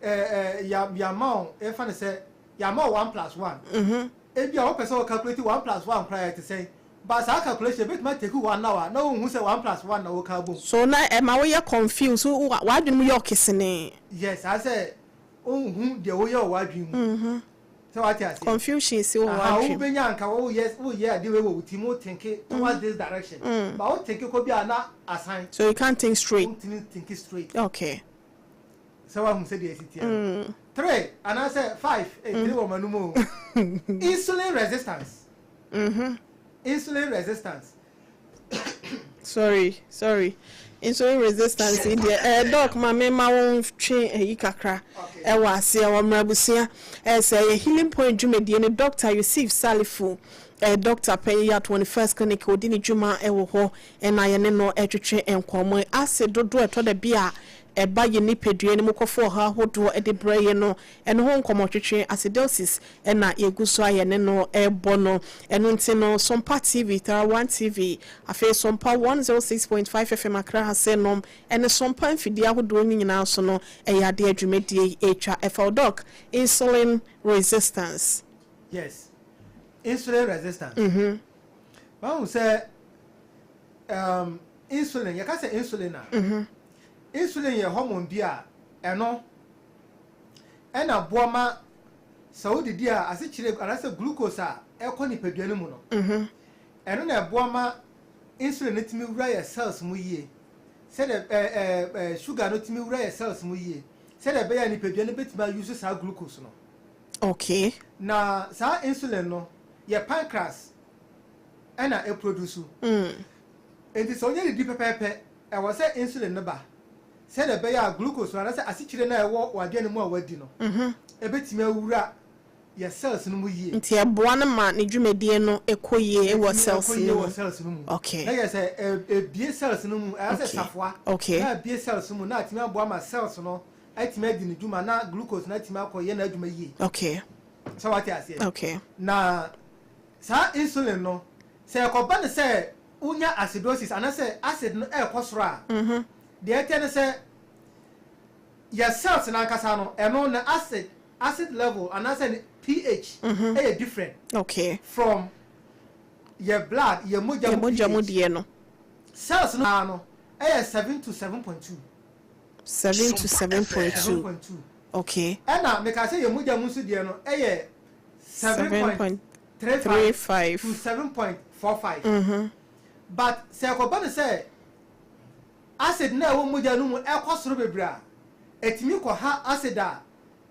Speaker 1: ɛɛ ɛɛ ya yama wo, yɛfa no sɛ yama wo one plus one. Ebi a wopɛ sɛ wo calculate one plus one koraa yɛ te sɛn, but saa calculation ebetumi atake one hour na wohu sɛ one plus one na woka bom.
Speaker 2: So na ɛma woyɛ confused, w'adwene mu yɛ ɔkesenee.
Speaker 1: Yes, asɛ Wonhu deɛ woyɛ wɔ w'adwene mu. Sɛ wate aseɛ?
Speaker 2: Confusion si wɔ
Speaker 1: Aha,
Speaker 2: w'adwene mu.
Speaker 1: Wobɛnya anka woyɛ adeɛ wei wɔ wo ti mu, think towards this direction. But wo think kɔ bi a, na asan.
Speaker 2: So you can't think straight.
Speaker 1: Wontumi think straight. Sɛ woahu sɛdeɛ ɛsi teɛ no. Three anaasɛ five, three wɔ m'anum o. Insulin resistance. Insulin resistance.
Speaker 2: Sorry, sorry. Insulin resistance yi deɛ, doc, ma me ma wɔn twe ɛyi kakra ɛwɔ aseɛ wɔ mmerɛ sɛ ɛyɛ Healing Point dwumadie no. Dr Yusuf Salifu, doctor panyin yɛ 21st Clinic, odi ne dwuma ɛwɔ hɔ, ɛna yɛne no ɛtwetwe nkɔmmɔ. Ase dodoɔ ɛtɔ da bi a ɛba yɛ nipadua no mu kɔfo ɔha ahodoɔ ɛde brɛ yɛ no, ɛno ho nkɔmmɔ twetwe, acidosis, ɛna yɛgu so a yɛne no ɛrebɔ no. Ɛno nti no, Sompa TV, Tara One TV, afei Sompa 106.5 FM Akra ha sɛ nom, ɛne Sompa mfidie ahodoɔ no nyinaa so no, ɛyɛ adeɛ dwumadie ɛtwa ɛfa. Doc, insulin resistance.
Speaker 1: Yes, insulin resistance. Wahu sɛ insulin, yɛka sɛ insulin a, insulin yɛ hormone bi a ɛno ɛna boa ma sɛ wodidi a, asekyerɛ anaasɛ glucose a ɛkɔ nipadua no mu no, ɛno na ɛboa ma insulin no tumi wura yɛ cells mu yie, sɛdeɛ ɛɛ ɛɛ ɛɛ sugar no tumi wura yɛ cells mu yie, sɛdeɛ ɛbɛyɛ a nipadua no bɛtumi ayuse saa glucose no. Na saa insulin no, yɛ pancreas ɛna ɛproduce. Nti sɛ onye didi pɛpɛɛpɛ, ɛwɔ sɛ insulin no ba, sɛdeɛ ɛbɛyɛ a glucose no anaasɛ asikyire no a ɛwɔ w'aduane mu a wadi no ɛbɛtumi awura yɛ cells no mu yie.
Speaker 2: Nti ɛboa no ma ne dwumadie no ɛkɔ yie wɔ
Speaker 1: ɛtumi
Speaker 2: cells
Speaker 1: ɛkɔ yie
Speaker 2: no
Speaker 1: wɔ
Speaker 2: mu.
Speaker 1: cells no mu. Na yɛ sɛ ebie cells no mu, ɛyɛ sɛ safoa na ebie cells mu na atumi aboa ma cells no atumi adi ne dwuma, na glucose no atumi akɔ yɛ n'adwuma yie. Sɛ wate aseɛ?
Speaker 2: Okay.
Speaker 1: Na saa insulin no, sɛ ɛkɔba no sɛ wonya acidosis anaasɛ acid no ɛrekɔ soro a, deɛ ɛteɛ ne sɛ yɛ cells no ankasa no, ɛno na acid level anaasɛ ne pH ɛyɛ different from yɛ blood, yɛ mogya
Speaker 2: yɛ
Speaker 1: mu
Speaker 2: mogya mu
Speaker 1: pH.
Speaker 2: Deɛ no.
Speaker 1: Cells no ɛyɛ 7 to 7.2.
Speaker 2: 7 to 7.2.
Speaker 1: 7.2. Ɛna meka sɛ yɛ mogya mu nso deɛ no ɛyɛ seven
Speaker 2: seven
Speaker 1: point
Speaker 2: point
Speaker 1: three
Speaker 2: three
Speaker 1: five
Speaker 2: five
Speaker 1: to 7.45. But sɛ ɛkɔba no sɛ acid na ɛwɔ mogya no mu ɛkɔ soro bebree a, ɛtumi kɔ ha acid a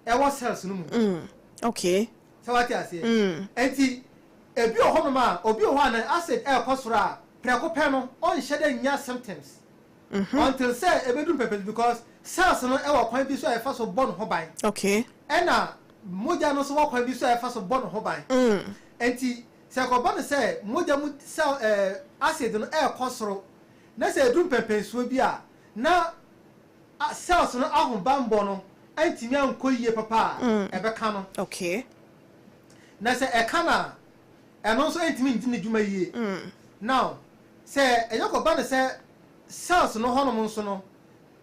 Speaker 1: ɛwɔ cells no mu. Sɛ wate aseɛ? Nti ebi wɔ hɔnom a, obi wɔ hɔ a na acid ɛrekɔ soro a, prɛko pɛ no ɔnhyɛ dɛ nya symptoms until sɛ ebedu mpɛpɛ, because cells no ɛwɔ kwan bi so a ɛfa so bɔ ne ho ban, ɛna mogya no nso wɔ kwan bi so a ɛfa so bɔ ne ho ban. Nti sɛ ɛkɔba no sɛ mogya mu cell acid no ɛrekɔ soro na sɛ edu mpɛmpɛnsuo bi a, na cells no ahobanbɔ no ɛntumi ankɔ yie papa a, ɛbɛka no. Na sɛ ɛka no a, ɛno nso ɛntumi ndi ne dwuma yie. Now sɛ ɛyɛ kɔba no sɛ cells no hɔnom nso no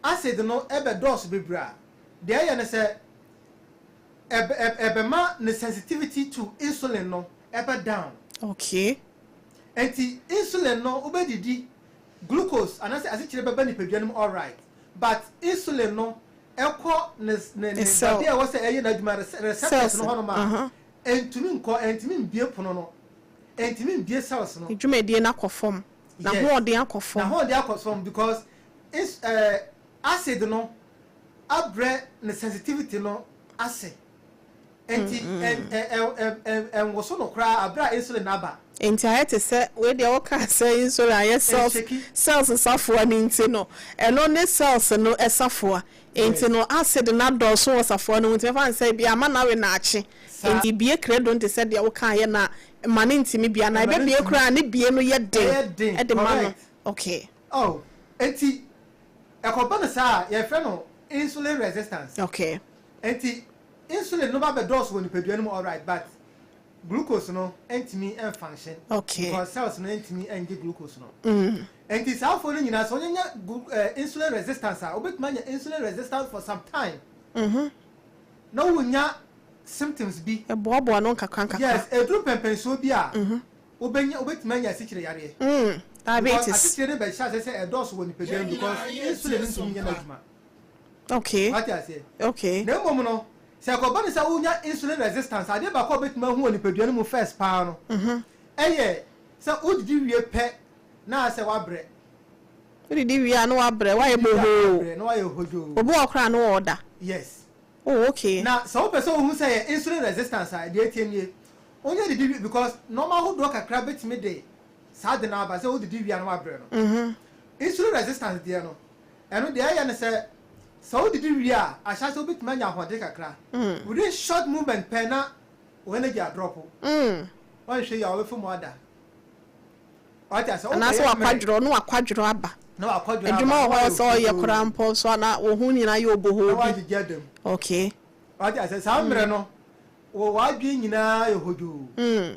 Speaker 1: acid no ɛbɛdɔɔso bebree a, deɛ ɛyɛ no sɛ ɛbɛma ne sensitivity to insulin no ɛbɛ down. Nti insulin no, wobɛdidi, glucose anaasɛ asikyire bɛba nipadua no mu alright, but insulin no ɛkɔ ne
Speaker 2: Ne cell.
Speaker 1: Baabi a ɛwɔ sɛ ɛyɛ n'adwuma, receptors
Speaker 2: Cells.
Speaker 1: no hɔnom a, ɛntumi nkɔ, ɛntumi mbie pono no, ɛntumi mbie cells no.
Speaker 2: Ne dwumadie no akɔ fam na hoɔden akɔ fam.
Speaker 1: Na hoɔden akɔ fam because acid no abrɛ ne sensitivity no ase, nti ɛnwoso no koraa abrɛ a insulin aba.
Speaker 2: Nti ayɛ te sɛ wei deɛ wɔka sɛ insulin ayɛ cells
Speaker 1: Ɛnhyɛki.
Speaker 2: Cells safoa no, nti no ɛno ne cells no ɛsafoa, nti no acid no adɔɔso wɔ safoa no mu, nti mɛfa nsɛ bi ama nawe naakye. Nti bie credo nte sɛ deɛ woka yɛ na ma ne ntumi bia na
Speaker 1: Ɛma ne
Speaker 2: ɛbɛbie
Speaker 1: ntumi.
Speaker 2: koraa ne bie no yɛ den.
Speaker 1: Ɛyɛ den,
Speaker 2: ɛde ma no.
Speaker 1: Correct. Oh, nti ɛkɔba no saa a, yɛfrɛ no insulin resistance. Nti insulin no ba bɛdɔɔso wɔ nipadua no mu alright, but glucose no ntumi nfunction because cells no ntumi ngye glucose no. Nti saa afɔ no nyinaa, sɛ ɔnyanya insulin resistance a, wobɛtumi anya insulin resistance for some time na wonya symptoms bi.
Speaker 2: Ɛboaboa no nkakra nkakra.
Speaker 1: Yes, eduru pɛmpɛnsuo bi a, wobɛnya, wobɛtumi anya asikyire yareɛ because
Speaker 2: Diabetes.
Speaker 1: Asikyire no bɛhyɛ ase sɛ ɛdɔɔso wɔ nipadua mu because insulin no ntumi nyɛ n'adwuma. Wate aseɛ?
Speaker 2: Okay.
Speaker 1: Na mmom no, Sɛ ɛkɔba no sɛ wonya insulin resistance, adeɛ baako a wobɛtumi ahu wɔ nipadua no mu first paa no, ɛyɛ sɛ wodidi wie pɛ na asɛ wabrɛ.
Speaker 2: Wodidi wie a na wabrɛ, wayɛ
Speaker 1: Wodidi wie a
Speaker 2: bohoo.
Speaker 1: wabrɛ na wayɛ hodwoo.
Speaker 2: Obi wɔ hɔ koraa a na ɔɔda.
Speaker 1: Yes.
Speaker 2: Oh, okay.
Speaker 1: Na sɛ wopɛ sɛ wohu sɛ ɛyɛ insulin resistance a, deɛ ɛteɛ nie, wonya didi wie, because nnoɔma ahodoɔ kakra bɛtumi de saa ade no aba sɛ wodidi wie a na wabrɛ no. Insulin resistance deɛ no, ɛno deɛ ɛyɛ ne sɛ, sɛ wodidi wie a, ahyɛaseɛ wobɛtumi anya ahoɔden kakra. Within short moment pɛ na wo energy adrɔpo. Woanhwɛ yie a wobɛfa mu ada. Wate aseɛ?
Speaker 2: Anaasɛ
Speaker 1: Wobɛyɛ mmerɛ.
Speaker 2: wakwadworɔ, na wakwadworɔ aba.
Speaker 1: Na wakwadworɔ aba,
Speaker 2: Adwuma
Speaker 1: na
Speaker 2: wɔ hɔ
Speaker 1: wayɛ
Speaker 2: sɛ ɔyɛ
Speaker 1: hodwoo.
Speaker 2: koraa mpo nso a na wo ho nyinaa yɛ
Speaker 1: Na
Speaker 2: obohoo bi.
Speaker 1: woagyegye ada mu.
Speaker 2: Okay.
Speaker 1: Wate aseɛ? Saa mmerɛ no, wo w'adwene nyinaa yɛ hodwoo.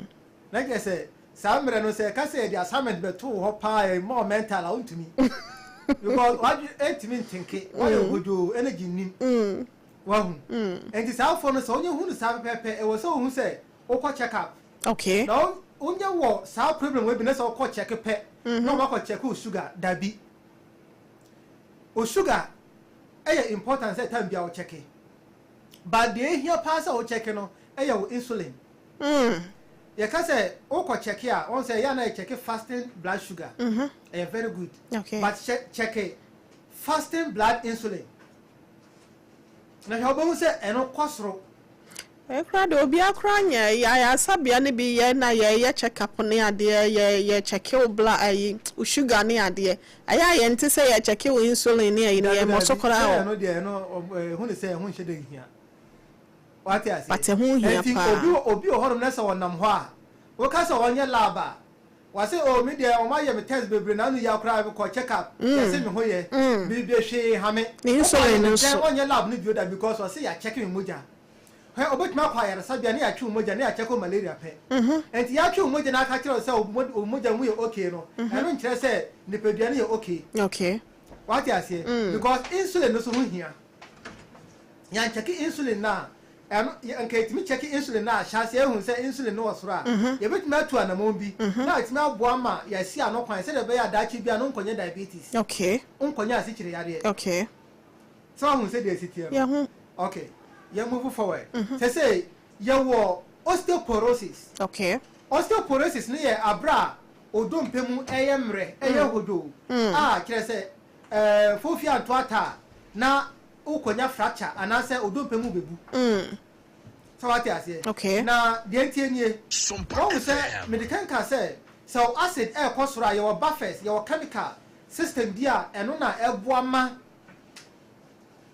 Speaker 1: Na kyerɛ sɛ, saa mmerɛ no, sɛ yɛka sɛ yɛde assignment bɛto wo hɔ paa a, ɛmma wo mental a, wontumi. Because w'adwene ntumi ntenke, woayɛ hodwoo, energy nnim. Wahu? Enti saa afoɔ no, sɛ wonya hu no saa pɛpɛɛpɛ, ɛwɔ sɛ wohu sɛ wokɔ check up.
Speaker 2: Okay.
Speaker 1: Na wonya wɔ saa problem wei bi na sɛ wokɔ check pɛ, na wɔakɔ check wo sugar, dabi. Wo sugar ɛyɛ important sɛ time biara wo check. But deɛ ehia paa sɛ wo check no ɛyɛ wo insulin. Yɛka sɛ wokɔ check a, wɔn sɛ ɛyɛ a na yɛ check fasting blood sugar. Ɛyɛ very good.
Speaker 2: Okay.
Speaker 1: But check fasting blood insulin. Na hwɛ, wobɛhu sɛ ɛno kɔ soro.
Speaker 2: Ɛkora de, obiara koraa nyɛ ayaresabea no bi yɛ na yɛyɛ check up ne adeɛ, yɛ check wo blood, ayi, wo sugar ne adeɛ. Ɛyɛ a yɛnte sɛ yɛ check wo insulin ne ayi no, yɛ mmɔ so
Speaker 1: Dabi,
Speaker 2: koraa
Speaker 1: sɛ
Speaker 2: wɔ.
Speaker 1: Ɛno deɛ, ɛno ɛhu ne sɛ ɛho nhyɛ da nhia. Wate aseɛ?
Speaker 2: But ɛho hia
Speaker 1: Enti
Speaker 2: paa.
Speaker 1: obi wɔ hɔnom na sɛ ɔnam hɔ a, woka sɛ ɔnyɛ lab a, wɔse, "Oh, me deɛ, wɔn ayɛ me test bebree na ano yi akora kɔ check up, yɛse me ho yɛ, biribi hwee ha me."
Speaker 2: Ne insulin no
Speaker 1: Wokɔ
Speaker 2: nso.
Speaker 1: ɔnyɛ lab no bio da because ɔse yɛakyɛke me mogya. Hwɛ, obetumi akɔ ayaresabea na yɛatwe wo mogya na yɛakyɛke wo malaria pɛ. Enti yɛatwe wo mogya na aka kyerɛ wo sɛ wo mogya mu yɛ okay no, ɛno nkyerɛ sɛ nipadua no yɛ okay. Wate aseɛ? Because insulin no so ho hia. Yɛankyɛke insulin no a, ɛno nka yɛtumi kyɛke insulin no a, hyɛ aseɛ ehu sɛ insulin no wɔ soro a, yɛbɛtumi atu anammɔn bi na atumi aboa ma yɛasi ano kwan sɛdeɛ ɛbɛyɛ a daakye bi a no nkɔnyɛ diabetes. Nkɔnyɛ asikyire yareɛ. Sɛ wahu sɛdeɛ ɛsi teɛ no.
Speaker 2: Yɛho.
Speaker 1: Okay. Yɛn move forward. Sɛ yɛwɔ osteoporosis. Osteoporosis no yɛ abere a odompe mu ɛyɛ mmerɛ, ɛyɛ hodwoo a kyerɛ sɛ fofi anto ata a na wokɔnya fracture anaasɛ odompe mu bɛbu. Sɛ wate aseɛ?
Speaker 2: Okay.
Speaker 1: Na deɛ ntie nie,
Speaker 3: Sompa
Speaker 1: wɔhu sɛ
Speaker 3: FM.
Speaker 1: mede kanka sɛ wo acid ɛrekɔ soro a, yɛwɔ buffers, yɛwɔ chemical system bi a ɛno na ɛboa ma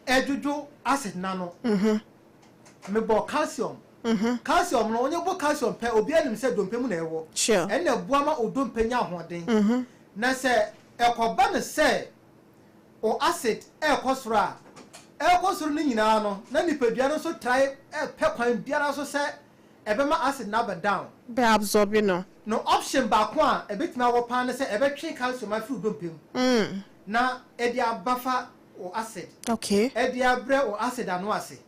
Speaker 1: ɛdwodwo acid n'ano. Mebɔ calcium. Calcium no, onye bɔ calcium pɛ, obiara nim sɛ dompe mu na ɛwɔ. Ɛna ɛboa ma odompe nya ahoɔden. Na sɛ ɛkɔba no sɛ o acid ɛrekɔ soro a, ɛrekɔ soro no nyinaa no, na nipadua no nso try ɛpɛ kwan biara so sɛ ɛbɛma acid no aba down.
Speaker 2: Bɛ absorb no.
Speaker 1: No option baako a ɛbɛtumi awɔ paa ne sɛ ɛbɛtwe calcium afiri dompe mu na ɛde aba fa o acid. Ɛde abrɛ o acid ano ase.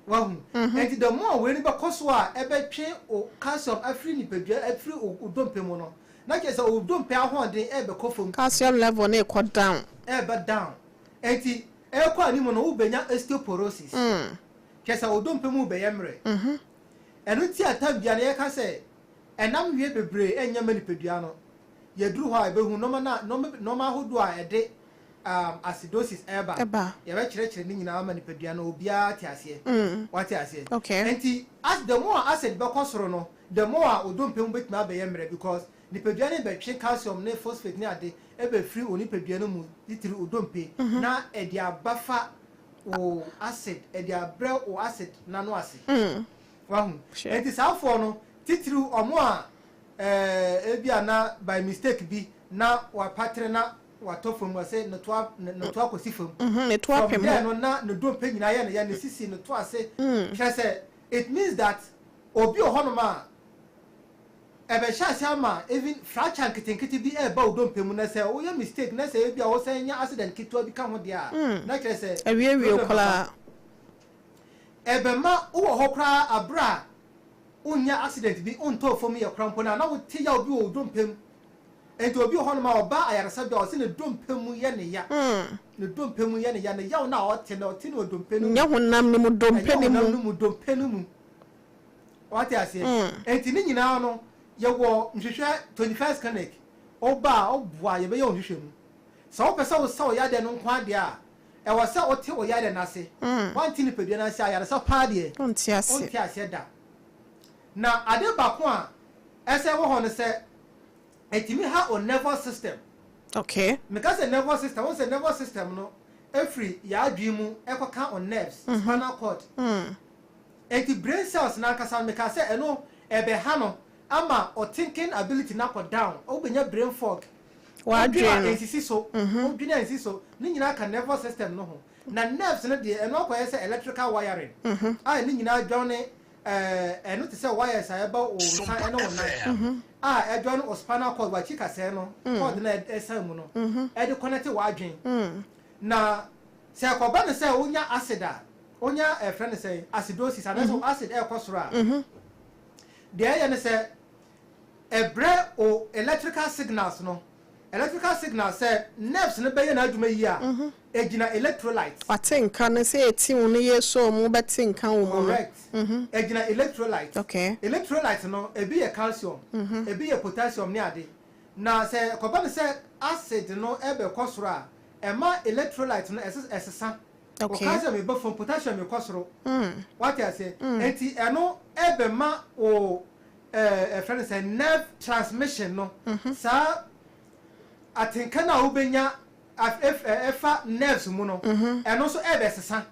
Speaker 1: Wahu? Nti the more wei no bɛkɔ so a ɛbɛtwe o calcium afiri nipadua, afiri o dompe mu no, na kyerɛ sɛ o dompe ahoɔden ɛbɛkɔ fam.
Speaker 2: Calcium level ne kɔ down.
Speaker 1: Ɛbɛ down. Nti ɛkɔ anim no, wobɛnya osteoporosis. Kyerɛ sɛ o dompe mu bɛyɛ mmerɛ. Ɛno nti a time bia no yɛka sɛ ɛnam wie bebree ɛnyɛ ma nipadua no. Yɛduru hɔ a yɛbɛhu nneɛma na nneɛma ahodoɔ a ɛde acidosis ɛba.
Speaker 2: Ɛba.
Speaker 1: Yɛbɛkyerɛkyerɛ ne nyinaa ma nipadua no obiara te aseɛ. Wate aseɛ?
Speaker 2: Okay.
Speaker 1: Nti as the more acid bɛkɔ soro no, the more a odompe mu bɛtumi abɛyɛ mmerɛ because nipadua no bɛtwe calcium ne phosphate ne ade ɛbɛfiri o nipadua no mu, titiri odompe, na ɛde aba fa o acid, ɛde abrɛ o acid n'ano ase. Wahu? Nti saa afoɔ no, titiri ɔmo a ebi a na by mistake bi na wapatere na watɔ fam, wɔsɛ ne to ne to akɔsi fam.
Speaker 2: Ne to
Speaker 1: From
Speaker 2: apem
Speaker 1: there
Speaker 2: hɔ.
Speaker 1: no, na ne dompe nyinaa yɛ ne yɛ, ne sisi, ne to ase. Kyerɛ sɛ it means that obi wɔ hɔnom a ɛbɛhyɛ ase ama even fracture nketenkete bi ɛreba wo dompe mu, na sɛ woyɛ mistake na sɛ ebi a wosan nya accident ketewa bi ka ho deɛ a, na kyerɛ sɛ
Speaker 2: awiewie
Speaker 1: problem aba.
Speaker 2: Koraa.
Speaker 1: Ɛbɛma wowɔ hɔ koraa abere a wonya accident bi, wontɔɔ fam yɛ koraa mpo na wote yaw bi wɔ wo dompe mu. Nti obi wɔ hɔnom a ɔba ayaresabea a, ɔse ne dompe mu yɛ ne ya. Ne dompe mu yɛ ne ya. Ne yaw no a ɔte no, ɔte no wɔ dompe no mu.
Speaker 2: Nyɛ honam no mu, dompe
Speaker 1: Ɛnyɛ
Speaker 2: no
Speaker 1: honam
Speaker 2: mu.
Speaker 1: no mu, dompe no mu. Wate aseɛ? Nti ne nyinaa no, yɛwɔ nhwehwɛ 21st Clinic. Woba a, woboa, yɛbɛyɛ wo nhwehwɛ mu. Sɛ wopɛ sɛ wosa wo yadeɛ no nko adeɛ a, ɛwɔ sɛ wote wo yadeɛ no ase. Woante nipadua no ase a, ayaresa paa deɛ,
Speaker 2: Wonte aseɛ.
Speaker 1: wonte aseɛ da. Na ade baako a ɛsɛ wɔ hɔ no sɛ, ɛtumi ha o nervous system. Meka sɛ nervous system, wɔn sɛ nervous system no efiri yɛn adwene mu ɛkɔka o nerves, spinal cord. Eti brain cells n'ankasa no, meka sɛ ɛno ɛbɛha no ama o thinking ability n'akɔ down. Wobɛnya brain fog. Wodwene
Speaker 2: W'adwene
Speaker 1: a
Speaker 2: no.
Speaker 1: nsisi so, wodwene a nsisi so, ne nyinaa ka nervous system no ho. Na nerves no deɛ, ɛno akɔyɛ sɛ electrical wiring a ne nyinaa dwane ɛno te sɛ wires a ɛba wo nsa ɛne wo nan a ɛdwane wo spinal cord, wakyi kasɛɛ no, cord no a ɛsan mu no, ɛde connect w'adwen. Na sɛ ɛkɔba no sɛ wonya acid a, wonya ɛfrɛ no sɛ acidosis anaasɛ acid ɛrekɔ soro a, deɛ ɛyɛ no sɛ ɛbrɛ o electrical signals no. Electrical signals, sɛ nerves no bɛyɛ n'adwuma yie a, ɛgyina electrolytes.
Speaker 2: Wate nka no sɛ eti wo no yɛ so mu bɛte nka wo mu no.
Speaker 1: Correct, ɛgyina electrolytes. Electrolytes no, ebi yɛ calcium, ebi yɛ potassium ne ade. Na sɛ kɔba no sɛ acid no ɛbɛkɔ soro a, ɛma electrolyte no ɛsesa. O calcium ɛbɛ fam, potassium ɛkɔ soro. Wate aseɛ? Nti ɛno ɛbɛma o ɛfrɛ no sɛ nerve transmission no, saa atenka no a wobɛnya ɛfa nerves mu no, ɛno nso ɛbɛsesa.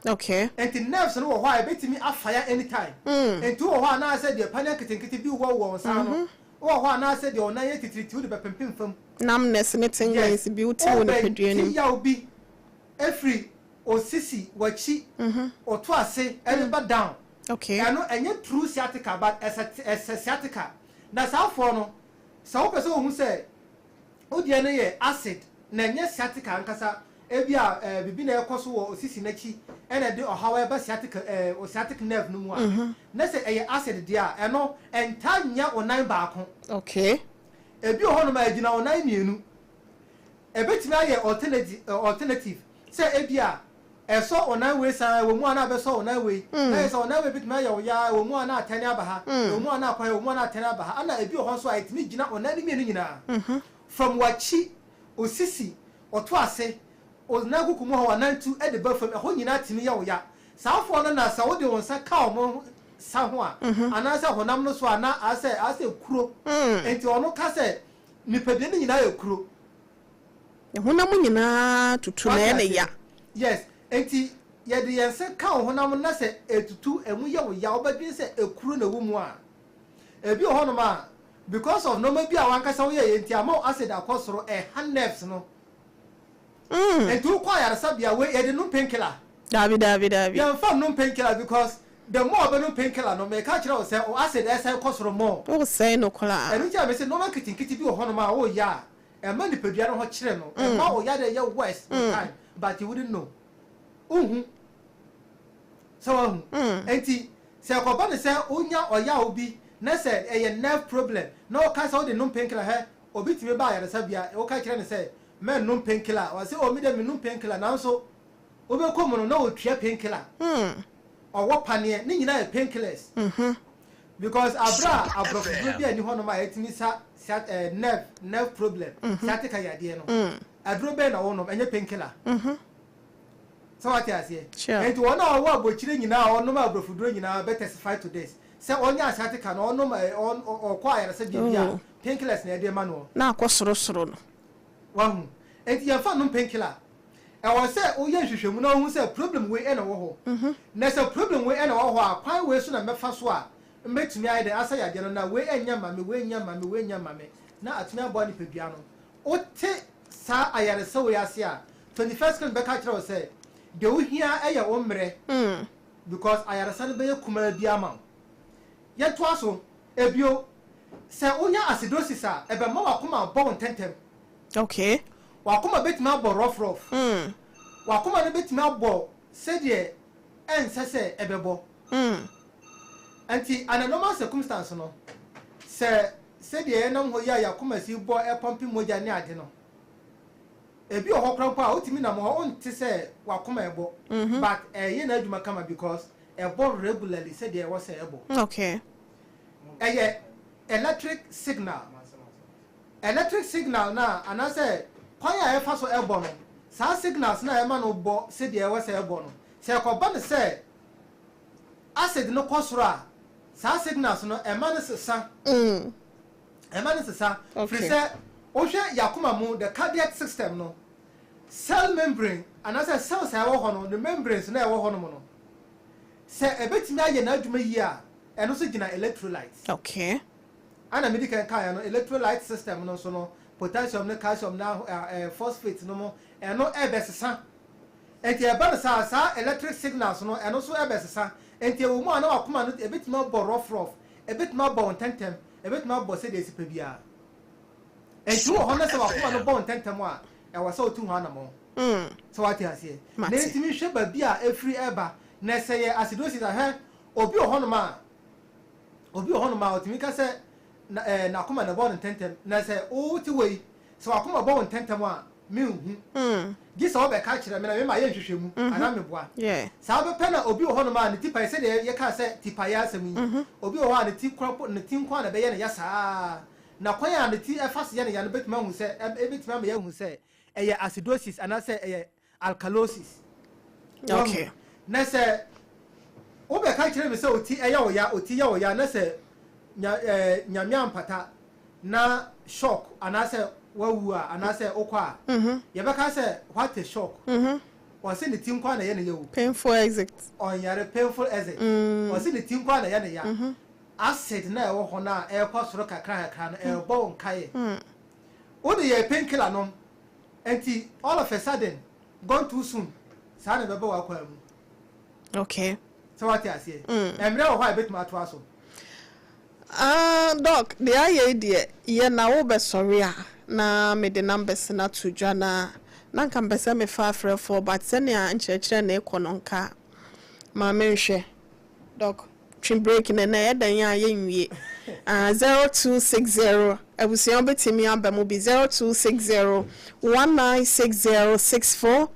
Speaker 1: Nti nerves no wɔ hɔ a ɛbɛtumi afire anytime. Nti wɔ hɔ a anaasɛ deɛ panea nketenkete bi wɔ wɔ nsa no, wɔ hɔ anaasɛ deɛ ɔnan yɛ titiriti, wode bɛpempem fam.
Speaker 2: Numbness ne tingling bi wote wɔ nipadua no
Speaker 1: Wobɛnti
Speaker 2: mu.
Speaker 1: Yaw bi efiri osisi, w'akyi, ɔto ase ɛde ba down. Ɛno ɛnyɛ true sciatica, but ɛsɛ sciatica. Na saa afoɔ no, sɛ wopɛ sɛ wohu sɛ wodeɛ no yɛ acid na ɛnyɛ sciatica ankasa, ebi a bibi na ɛkɔ so wɔ osisi n'akyi ɛna ɛde ɔhaw ɛba sciatica o sciatic nerve no mu a, na sɛ ɛyɛ acid deɛ a, ɛno ɛnta nyɛ wo nan baako. Ebi wɔ hɔnom a ɛgyina wo nan mmienu. Ebetumi ayɛ alternative sɛ ebi a ɛsɔ ɔnan wei san wɔ mu a, na abɛsɔ ɔnan wei, na yɛ sɛ ɔnan wei betumi ayɛ ɔyaa wɔ mu a, na atɛne aba ha, wɔ mu a, na akɔ ha, wɔ mu a, na atɛne aba ha. Ana ebi wɔ hɔ nso a ɛtumi gyina ɔnan no mmienu nyinaa, from wakyi, osisi, ɔto ase, ɔnan kuku mu hɔ, wanantu ɛde ba fam, ɛhɔ nyinaa tumi yɛ ɔya. Saa afoɔ no, na sɛ wode wɔn nsa ka wɔn sa ho a, anaasɛ honam no so a, na asɛ kuro. Nti ɔno ka sɛ nipadua no nyinaa yɛ kuro.
Speaker 2: Honam nyinaa tutu na ɛne ya.
Speaker 1: Yes, nti yɛde yɛn nsa ka wo honam na sɛ etutu, emu yɛ wo ya, wobɛdwen sɛ ekuro na ɛwɔ mu a, ebi wɔ hɔnom a, because of nneɛma bi a wankasa woyɛ yɛ nti ama wo acid akɔ soro, ɛha nerves no. Nti wokɔ ayaresabea wei, yɛde nom painkiller?
Speaker 2: Daabi, daabi, daabi.
Speaker 1: Yɛmfa nom painkiller, because the more ɔbɛnom painkiller no, mɛka kyerɛ wo sɛ o acid ɛsɛn kɔ soro more.
Speaker 2: Wosɛe no koraa.
Speaker 1: Ɛno nti a mɛsɛ nneɛma nketenkete bi wɔ hɔnom a woyɛ a ɛma nipadua no ho kyerɛ no, ɛma wo yare yɛ worse with time, but you wouldn't know. Wohu sɛ wahu. Nti sɛ ɛkɔba no sɛ wonya ɔyaw bi na sɛ ɛyɛ nerve problem na woka sɛ wode nom painkiller hɛ, obi tumi ba ayaresabea, woka kyerɛ no sɛ mɛnnom painkiller, wɔsɛ, "O, mi dɛ mennom painkiller," nanso wobɛkɔ mu no na otua painkiller, ɔwɔ paneɛ, ne nyinaa yɛ painkillers, because abere a aborɔfo bi a ni hɔnom a yɛtumi sa nerve problem, sciatica yadeɛ no, aduro bɛn na wɔnom? Ɛnyɛ painkiller. Sɛ wate aseɛ? Nti wɔn a wɔwɔ abɔkyire nyinaa a wɔnom aborɔfoduro nyinaa bɛ testify to this sɛ ɔnyɛ sciatica no, ɔnom ɔkɔ ayaresabea bi a, painkillers na yɛde ma no.
Speaker 2: Na akɔ sorosoro no.
Speaker 1: Wahu? Nti yɛmfa nom painkiller. Ɛwɔ sɛ woyɛ nhwehwɛmu na wohu sɛ problem wei ɛna wɔ hɔ, na sɛ problem wei ɛna wɔ hɔ a, kwan wei so na mɛfa so a mbɛtumi ayɛ dɛ asa yadeɛ no, na wei ɛnyɛ ma me, wei nyɛ ma me, wei nyɛ ma me, na atumi aboa nipadua no. Wote saa ayaresa wei ase a, 21st Clinic bɛka kyerɛ wo sɛ deɛ wohia ɛyɛ wo mmerɛ, because ayaresa no bɛyɛ kumaa bi ama wo. Yɛntoa so ebio. Sɛ wonya acidosis a, ɛbɛma wakoma abɔ wo ntɛntɛm. Wakoma bɛtumi abɔ rough rough. Wakoma no bɛtumi abɔ sɛdeɛ ɛnsɛ sɛ ɛbɛbɔ. Nti under normal circumstance no, sɛ Sɛdeɛ yɛnam hɔ yi a yɛakoma si bɔ, ɛpump mogya ne ade no, ebi wɔ hɔ koraa mpo a wotumi nam hɔ, wonte sɛ wakoma ɛbɔ, but ɛyɛ n'adwuma kama because ɛbɔ regularly sɛdeɛ ɛwɔ sɛ ɛbɔ. Ɛyɛ electric signal. Electric signal na anaasɛ kwan a ɛfa so ɛbɔ no, saa signals na ɛma no bɔ sɛdeɛ ɛwɔ sɛ ɛbɔ no, sɛ ɛkɔba no sɛ acid no kɔ soro a, saa signals no ɛma no sesa. Ɛma no sesa firi sɛ wohwɛ yakoma mu, the cardiac system no, cell membrane anaasɛ cells a ɛwɔ hɔ no, the membranes na ɛwɔ hɔ nom no, sɛ ɛbɛtumi ayɛ n'adwuma yie a, ɛno nso gyina electrolyte. Ana medi kan kaeɛ no, electrolyte system no nso no, potassium ne calcium na phosphate no mo, ɛno ɛbɛsesa. Nti ɛba no saa electric signals no, ɛno nso ɛbɛsesa. Nti ɛwɔ mu a na wakoma no ɛbɛtumi abɔ rough rough, ɛbɛtumi abɔ wo ntɛntɛm, ɛbɛtumi abɔ sɛdeɛ ɛsi pɛ biara. Nti wɔ hɔ no, sɛ wakoma no bɔ wo ntɛntɛm a, ɛwɔ sɛ wotu ho anammɔn. Sɛ wate aseɛ?
Speaker 2: Mate.
Speaker 1: Na ntumi hwɛ baabi a ɛfiri ɛba na sɛ yɛ acidosis ahwɛ. Obi wɔ hɔnom a ɔtumi ka sɛ na n'akoma na ɛbɔ no ntɛntɛm, na sɛ wote wɔ yi sɛ wakoma bɔ wo ntɛntɛm a, menhu gye sɛ wobɛka kyerɛ me na mema yɛ nhwehwɛ mu anaa meboa. Saa bɛpɛ na obi wɔ hɔnom a ne ti pae, sɛdeɛ yɛkaa sɛ ti paeɛ asɛm yi, obi wɔ hɔ a ne ti kora ne ti nko a na ɛbɛyɛ ne ya saa, na kwan a ne ti ɛfa so yɛ ne ya no bɛtumi ahu sɛ ɛbɛtumi ama yɛahu sɛ ɛyɛ acidosis anaasɛ ɛyɛ alkalosis. Na sɛ wobɛka kyerɛ me sɛ oti ɛyɛ wo ya, oti yɛ wo ya, na sɛ nya Nyame ampata na shock anaasɛ wawu a anaasɛ wokɔ a, yɛbɛka sɛ what a shock, ɔse ne ti nko a na ɛyɛ ne ya o.
Speaker 2: Painful exit.
Speaker 1: Ɔnyare, painful exit. Ɔse ne ti nko a na ɛyɛ ne ya. Acid na ɛwɔ hɔ no a ɛrekɔ soro kakra kakra no, ɛrebɔ wo nkaeɛ. Wode yɛ painkiller nom, nti all of a sudden, gone too soon, saa na ɛbɛbɔ w'akwan mu. Sɛ wate aseɛ? Mmerɛ wɔ hɔ a ɛbɛtumi atoa so.
Speaker 2: Ah, Doc, deɛ ayɛ yi deɛ yɛ na wobɛsɔre a na mede numbers no ato dwa, na nka mpɛ sɛ mefa afrɛfoɔ, but sɛnea nkyerɛkyerɛ na ɛkɔ no, nka ma menhwɛ. Doc, twe break na ɛnɛ ɛyɛ dan a yɛnwie. Ah, 0260, abusua, wobɛtumi aba mu bi, 0260 196064,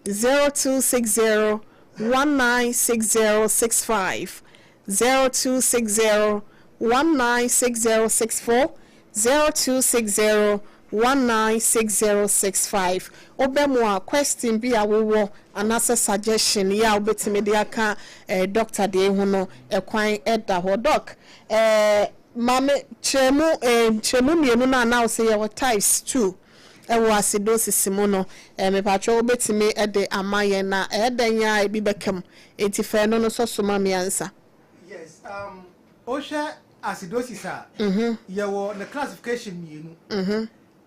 Speaker 2: 0260 196065, 0260 196064, 0260 196065. Wobɛ mu a, question bi a wowɔ anaasɛ suggestion yi a wobɛtumi de aka doctor deɛ ho no, ɛkwan ɛda hɔ. Doc, maame, kyerɛmu mmienu no a na wo sɛ yɛwɔ types two ɛwɔ acidosis mu no, mepatwɛ wobɛtumi ɛde ama yɛn na ɛyɛ dɛn a ebi bɛka mu, enti fɛn no nso so ma mmiɛnsa.
Speaker 1: Yes, wohwɛ acidosis a, yɛwɔ ne classification mmienu.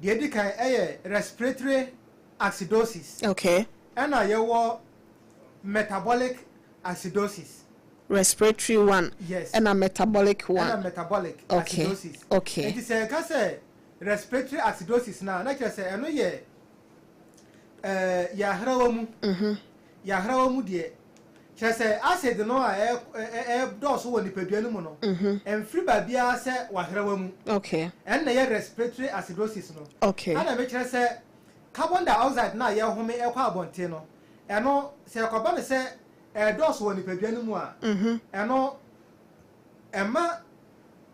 Speaker 1: Deɛ edi kan ɛyɛ respiratory acidosis. Ɛna yɛwɔ metabolic acidosis.
Speaker 2: Respiratory one.
Speaker 1: Yes.
Speaker 2: Ɛna metabolic one.
Speaker 1: Ɛna metabolic acidosis. Nti sɛ yɛka sɛ respiratory acidosis na kyerɛ sɛ ɛno yɛ yɛahrawa mu. Yɛahrawa mu deɛ, kyerɛ sɛ acid no a ɛdɔɔso wɔ nipadua no mu no, ɛmfiri baabiara sɛ wahrawa mu. Ɛno na yɛ respiratory acidosis no. Ɛna mekyerɛ sɛ carbon dioxide na yɛhome ɛkɔ abɔnten no, ɛno sɛ ɛkɔba no sɛ ɛdɔɔso wɔ nipadua no mu a, ɛno ɛma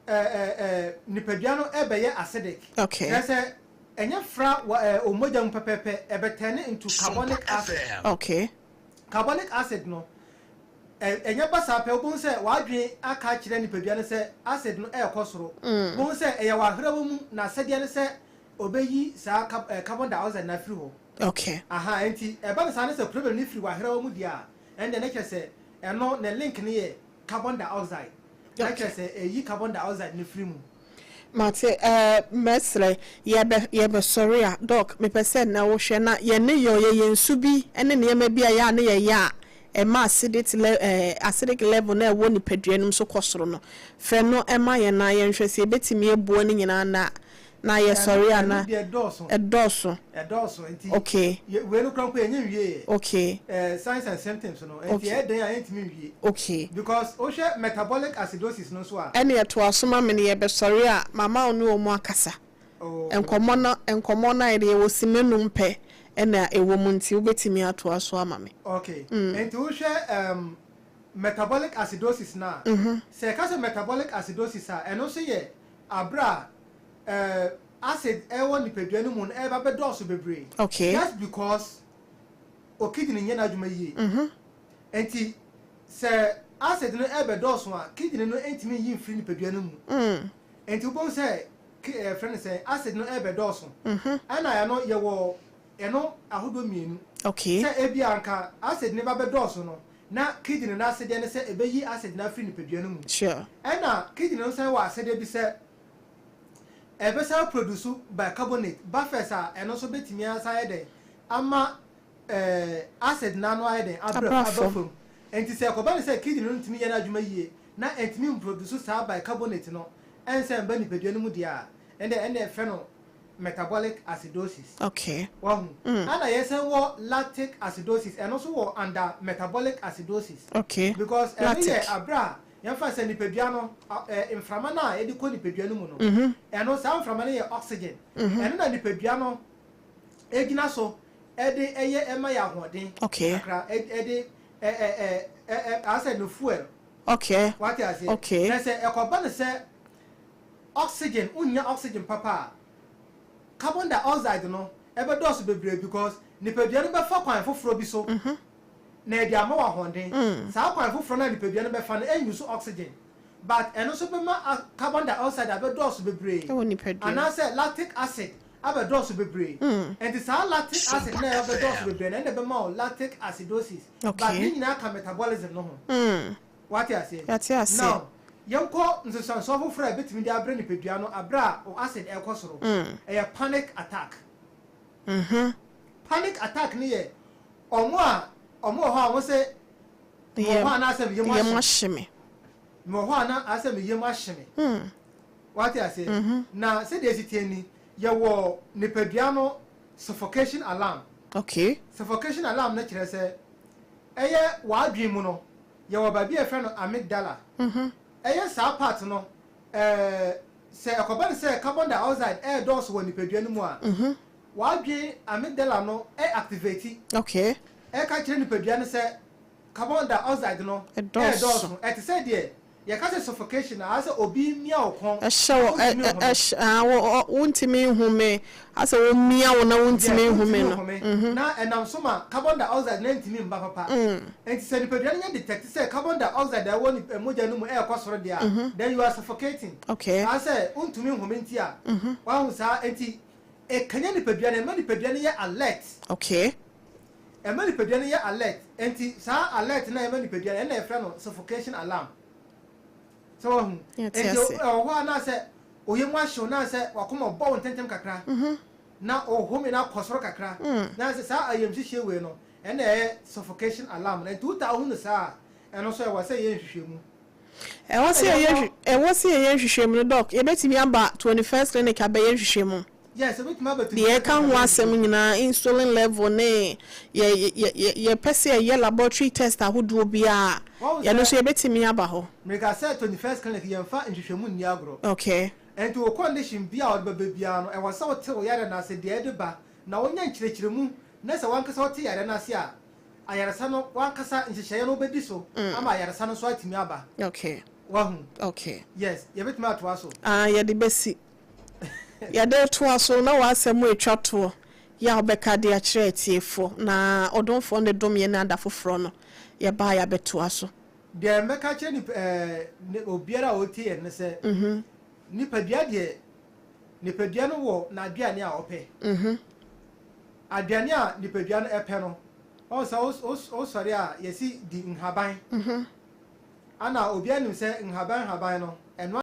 Speaker 1: ɛɛ ɛɛ nipadua no ɛbɛyɛ acidic. Kyerɛ sɛ ɛnyɛ fra wɔ omogya mu pɛpɛɛpɛ, ɛbɛturn into carbonic acid. Carbonic acid no, ɛnyɛ ba saa pɛ, wobɛhu sɛ w'adwene aka akyerɛ nipadua no sɛ acid no ɛrekɔ soro. Wobɛhu sɛ ɛyɛ w'ahrawa mu na asɛdeɛ no sɛ ɔbɛyi saa carbon dioxide no afiri hɔ. Aha, nti ɛba no saa ne sɛ problem no firi w'ahrawa mu deɛ a, ɛndeɛ ne kyerɛ sɛ ɛno ne link no yɛ carbon dioxide na kyerɛ sɛ ɛyi carbon dioxide no firi mu.
Speaker 2: Mate. Mɛsrɛ, yɛbɛsɔre a, Doc, mepɛ sɛ na wohwɛ na yɛne yɛ ɔyɛ yɛn nsu bi ne nneɛma bi a yɛ a ne yɛyɛ a ɛma acidic level na ɛwɔ nipadua no mu so kɔ soro no, fɛ no ɛma yɛn na yɛnhwɛ sɛ yɛbɛtumi abua no nyinaa na. Na yɛsɔre
Speaker 1: Ɛno
Speaker 2: ana?
Speaker 1: Deɛ ɛdɔɔso.
Speaker 2: Ɛdɔɔso.
Speaker 1: Ɛdɔɔso nti wei no kora mpo yɛnyɛ nwie yɛ. Signs and symptoms no nti ɛyɛ den a yɛntumi nwie because wohwɛ metabolic acidosis no nso a,
Speaker 2: Ɛne ɛtoa so ma me no, yɛbɛsɔre a mama wo ne wɔ mu akasa.
Speaker 1: Oh,
Speaker 2: Nkɔmmɔ no a yɛde yɛwɔ simenum pɛ ɛna ɛwɔ mu, nti wobɛtumi atoa so ama me.
Speaker 1: Okay, nti wohwɛ metabolic acidosis no a, sɛ yɛka sɛ metabolic acidosis a, ɛno nso yɛ abere a acid ɛwɔ nipadua no mu no ɛba bɛdɔɔso bebree just because o kidney nyɛ n'adwuma yie. Nti sɛ acid no ɛbɛdɔɔso a, kidney no ntumi nyi mfiri nipadua no mu. Nti wobɛhu sɛ ɛfrɛ no sɛ acid no ɛbɛdɔɔso. Ɛna ɛno yɛwɔ ɛno ahodoɔ mmienu. Sɛ ebi anka acid no ba bɛdɔɔso no, na kidney no asɛdeɛ ne sɛ ɛbɛyi acid no afiri nipadua no mu. Ɛna kidney no nsan wɔ asɛdeɛ bi sɛ ɛbɛsan produce bicarbonate buffers a ɛno nso bɛtumi asan ayɛ dɛn ama acid n'ano ayɛ dɛn abrɛ
Speaker 2: Aba
Speaker 1: aba
Speaker 2: fam.
Speaker 1: Fam. Nti sɛ ɛkɔba ne sɛ kidney no ntumi yɛ n'adwuma yie na ɛntumi mproduce saa bicarbonate no ɛnsɛ mba nipadua no mu deɛ a, ɛnɛ ɛfrɛ no metabolic acidosis. Wahu? Ɛna yɛsɛn wɔ lactic acidosis, ɛno nso wɔ under metabolic acidosis because ɛno
Speaker 2: Lactic.
Speaker 1: yɛ abere a yɛmfa sɛ nipadua no mframa no a yɛde kɔ nipadua no mu no, ɛno saa mframa no yɛ oxygen. Ɛno na nipadua no egyina so ɛde ɛyɛ ɛma yɛ ahoɔden kakra, ɛde ɛ ɛ ɛ ɛ ɛ asɛ no fuel. Wate aseɛ? Na sɛ ɛkɔba no sɛ oxygen wonya oxygen papa a, carbon dioxide no ɛbɛdɔɔso bebree because nipadua no bɛfa kwan foforɔ bi so na ɛde ama wɔ ahoɔden. Saa kwan foforɔ no a nipadua no bɛfa no ɛnyu so oxygen, but ɛno nso bɛma carbon dioxide abɛdɔɔso bebree
Speaker 2: Ɛwɔ nipadua mu.
Speaker 1: anaasɛ lactic acid abɛdɔɔso bebree. Nti saa lactic acid na ɛbɛdɔɔso bebree na ɛna ɛbɛma wo lactic acidosis. But ne nyinaa ka metabolism no ho. Wate aseɛ?
Speaker 2: Yɛate aseɛ.
Speaker 1: Now yɛnkɔ nsesansoɔ foforɔ a ɛbɛtumi de abrɛ nipadua no abrɛ a o acid ɛkɔ soro. Ɛyɛ panic attack. Panic attack ne yɛ ɔmo a ɔmo wɔ hɔ a ɔmo sɛ mewɔ hɔ a na asɛ me yam
Speaker 2: yam
Speaker 1: ahye
Speaker 2: ahye me.
Speaker 1: Mewɔ hɔ a na asɛ me yam ahye me. Wate aseɛ? Na sɛdeɛ esi tie ni, yɛwɔ nipadua no suffocation alarm. Suffocation alarm no kyerɛ sɛ ɛyɛ w'adwene mu no, yɛwɔ baabi a yɛfrɛ no amygdala. Ɛyɛ saa part no, sɛ ɛkɔba no sɛ carbon dioxide ɛɛdɔɔso wɔ nipadua no mu a, w'adwene amygdala no ɛ activate. Ɛka kyerɛ nipadua no sɛ carbon dioxide no
Speaker 2: Ɛdɔɔso.
Speaker 1: ɛɛdɔɔso. Ɛte sɛ deɛ yɛka sɛ suffocation a, asɛ obi mia wo kɔn
Speaker 2: ɛhyɛ wɔ
Speaker 1: na wontumi nhome.
Speaker 2: Ɛhyɛ ah, wontumi nhome, asɛ wɔmia wo na wontumi
Speaker 1: Yes,
Speaker 2: nhome no.
Speaker 1: wontumi nhome. Na ɛnam so ma carbon dioxide na ntumi mba papa. Nti sɛ nipadua no nyɛ detect sɛ carbon dioxide a ɛwɔ mogya no mu ɛɛkɔ soro deɛ a, then you are suffocating. Asɛ wontumi nhome nti a wahu saa, nti ɛkanya nipadua no, ɛma nipadua no yɛ alert. Ɛma nipadua no yɛ alert, nti saa alert na ɛma nipadua no, ɛna yɛfrɛ no suffocation alarm. Sɛ wahu?
Speaker 2: Yɛte
Speaker 1: Nti
Speaker 2: ase.
Speaker 1: ɛwɔ hɔ a na sɛ oyɛ mu ahyew na sɛ wakoma bɔ wo ntɛntɛm kakra na ɔhome na akɔ soro kakra na sɛ saa ayamhyehye wei no, ɛna ɛyɛ suffocation alarm no. Nti wota wohu no saa a, ɛno nso ɛwɔ sɛ yɛ nhwehwɛmu.
Speaker 2: Ɛwɔ sɛ yɛyɛ nhwehwɛmu no, Doc, yɛbɛtumi aba 21st Clinic abɛyɛ nhwehwɛmu?
Speaker 1: Yes, ebɛtumi aba.
Speaker 2: Deɛ ɛka ho asɛm nyinaa, insulin level ne yɛ yɛ yɛ yɛpɛ sɛ yɛyɛ laboratory test ahodoɔ biara,
Speaker 1: Wɔn
Speaker 2: yɛno
Speaker 1: sɛ
Speaker 2: nso yɛbɛtumi aba hɔ.
Speaker 1: Mmirika sɛ 21st Clinic, yɛmfa nhwehwɛmu nni agorɔ. Nti wo condition bi a wɔde bɛba biara no, ɛwɔ sɛ wote wo yare no ase, deɛ ɛde ba, na wonya nkyerɛkyerɛmu, na sɛ wankasa wote yare no ase a, ayaresa no wankasa nhyehyɛeɛ no wobɛdi so ama ayaresa no nso atumi aba. Wahu?
Speaker 2: Okay.
Speaker 1: Yes, yɛbɛtumi atoa so.
Speaker 2: Ah, yɛde bɛsi, yɛde toa so na w'asɛm atwa toɔ yɛ a wobɛka de akyerɛ atiefoɔ na ɔdomfoɔ no de dom yɛ ne ada foforɔ no yɛbaa yɛabɛtoa so.
Speaker 1: Deɛ mɛka kyerɛ nipa obiara a ɔtie yɛn ne sɛ nipadua deɛ, nipadua no wɔ n'aduane a ɔpɛ. Aduane a nipadua no ɛpɛ no, ɔn sɛ wosɔre a yɛsi di nhaban, ana obiara nim sɛ nhaban no ɛno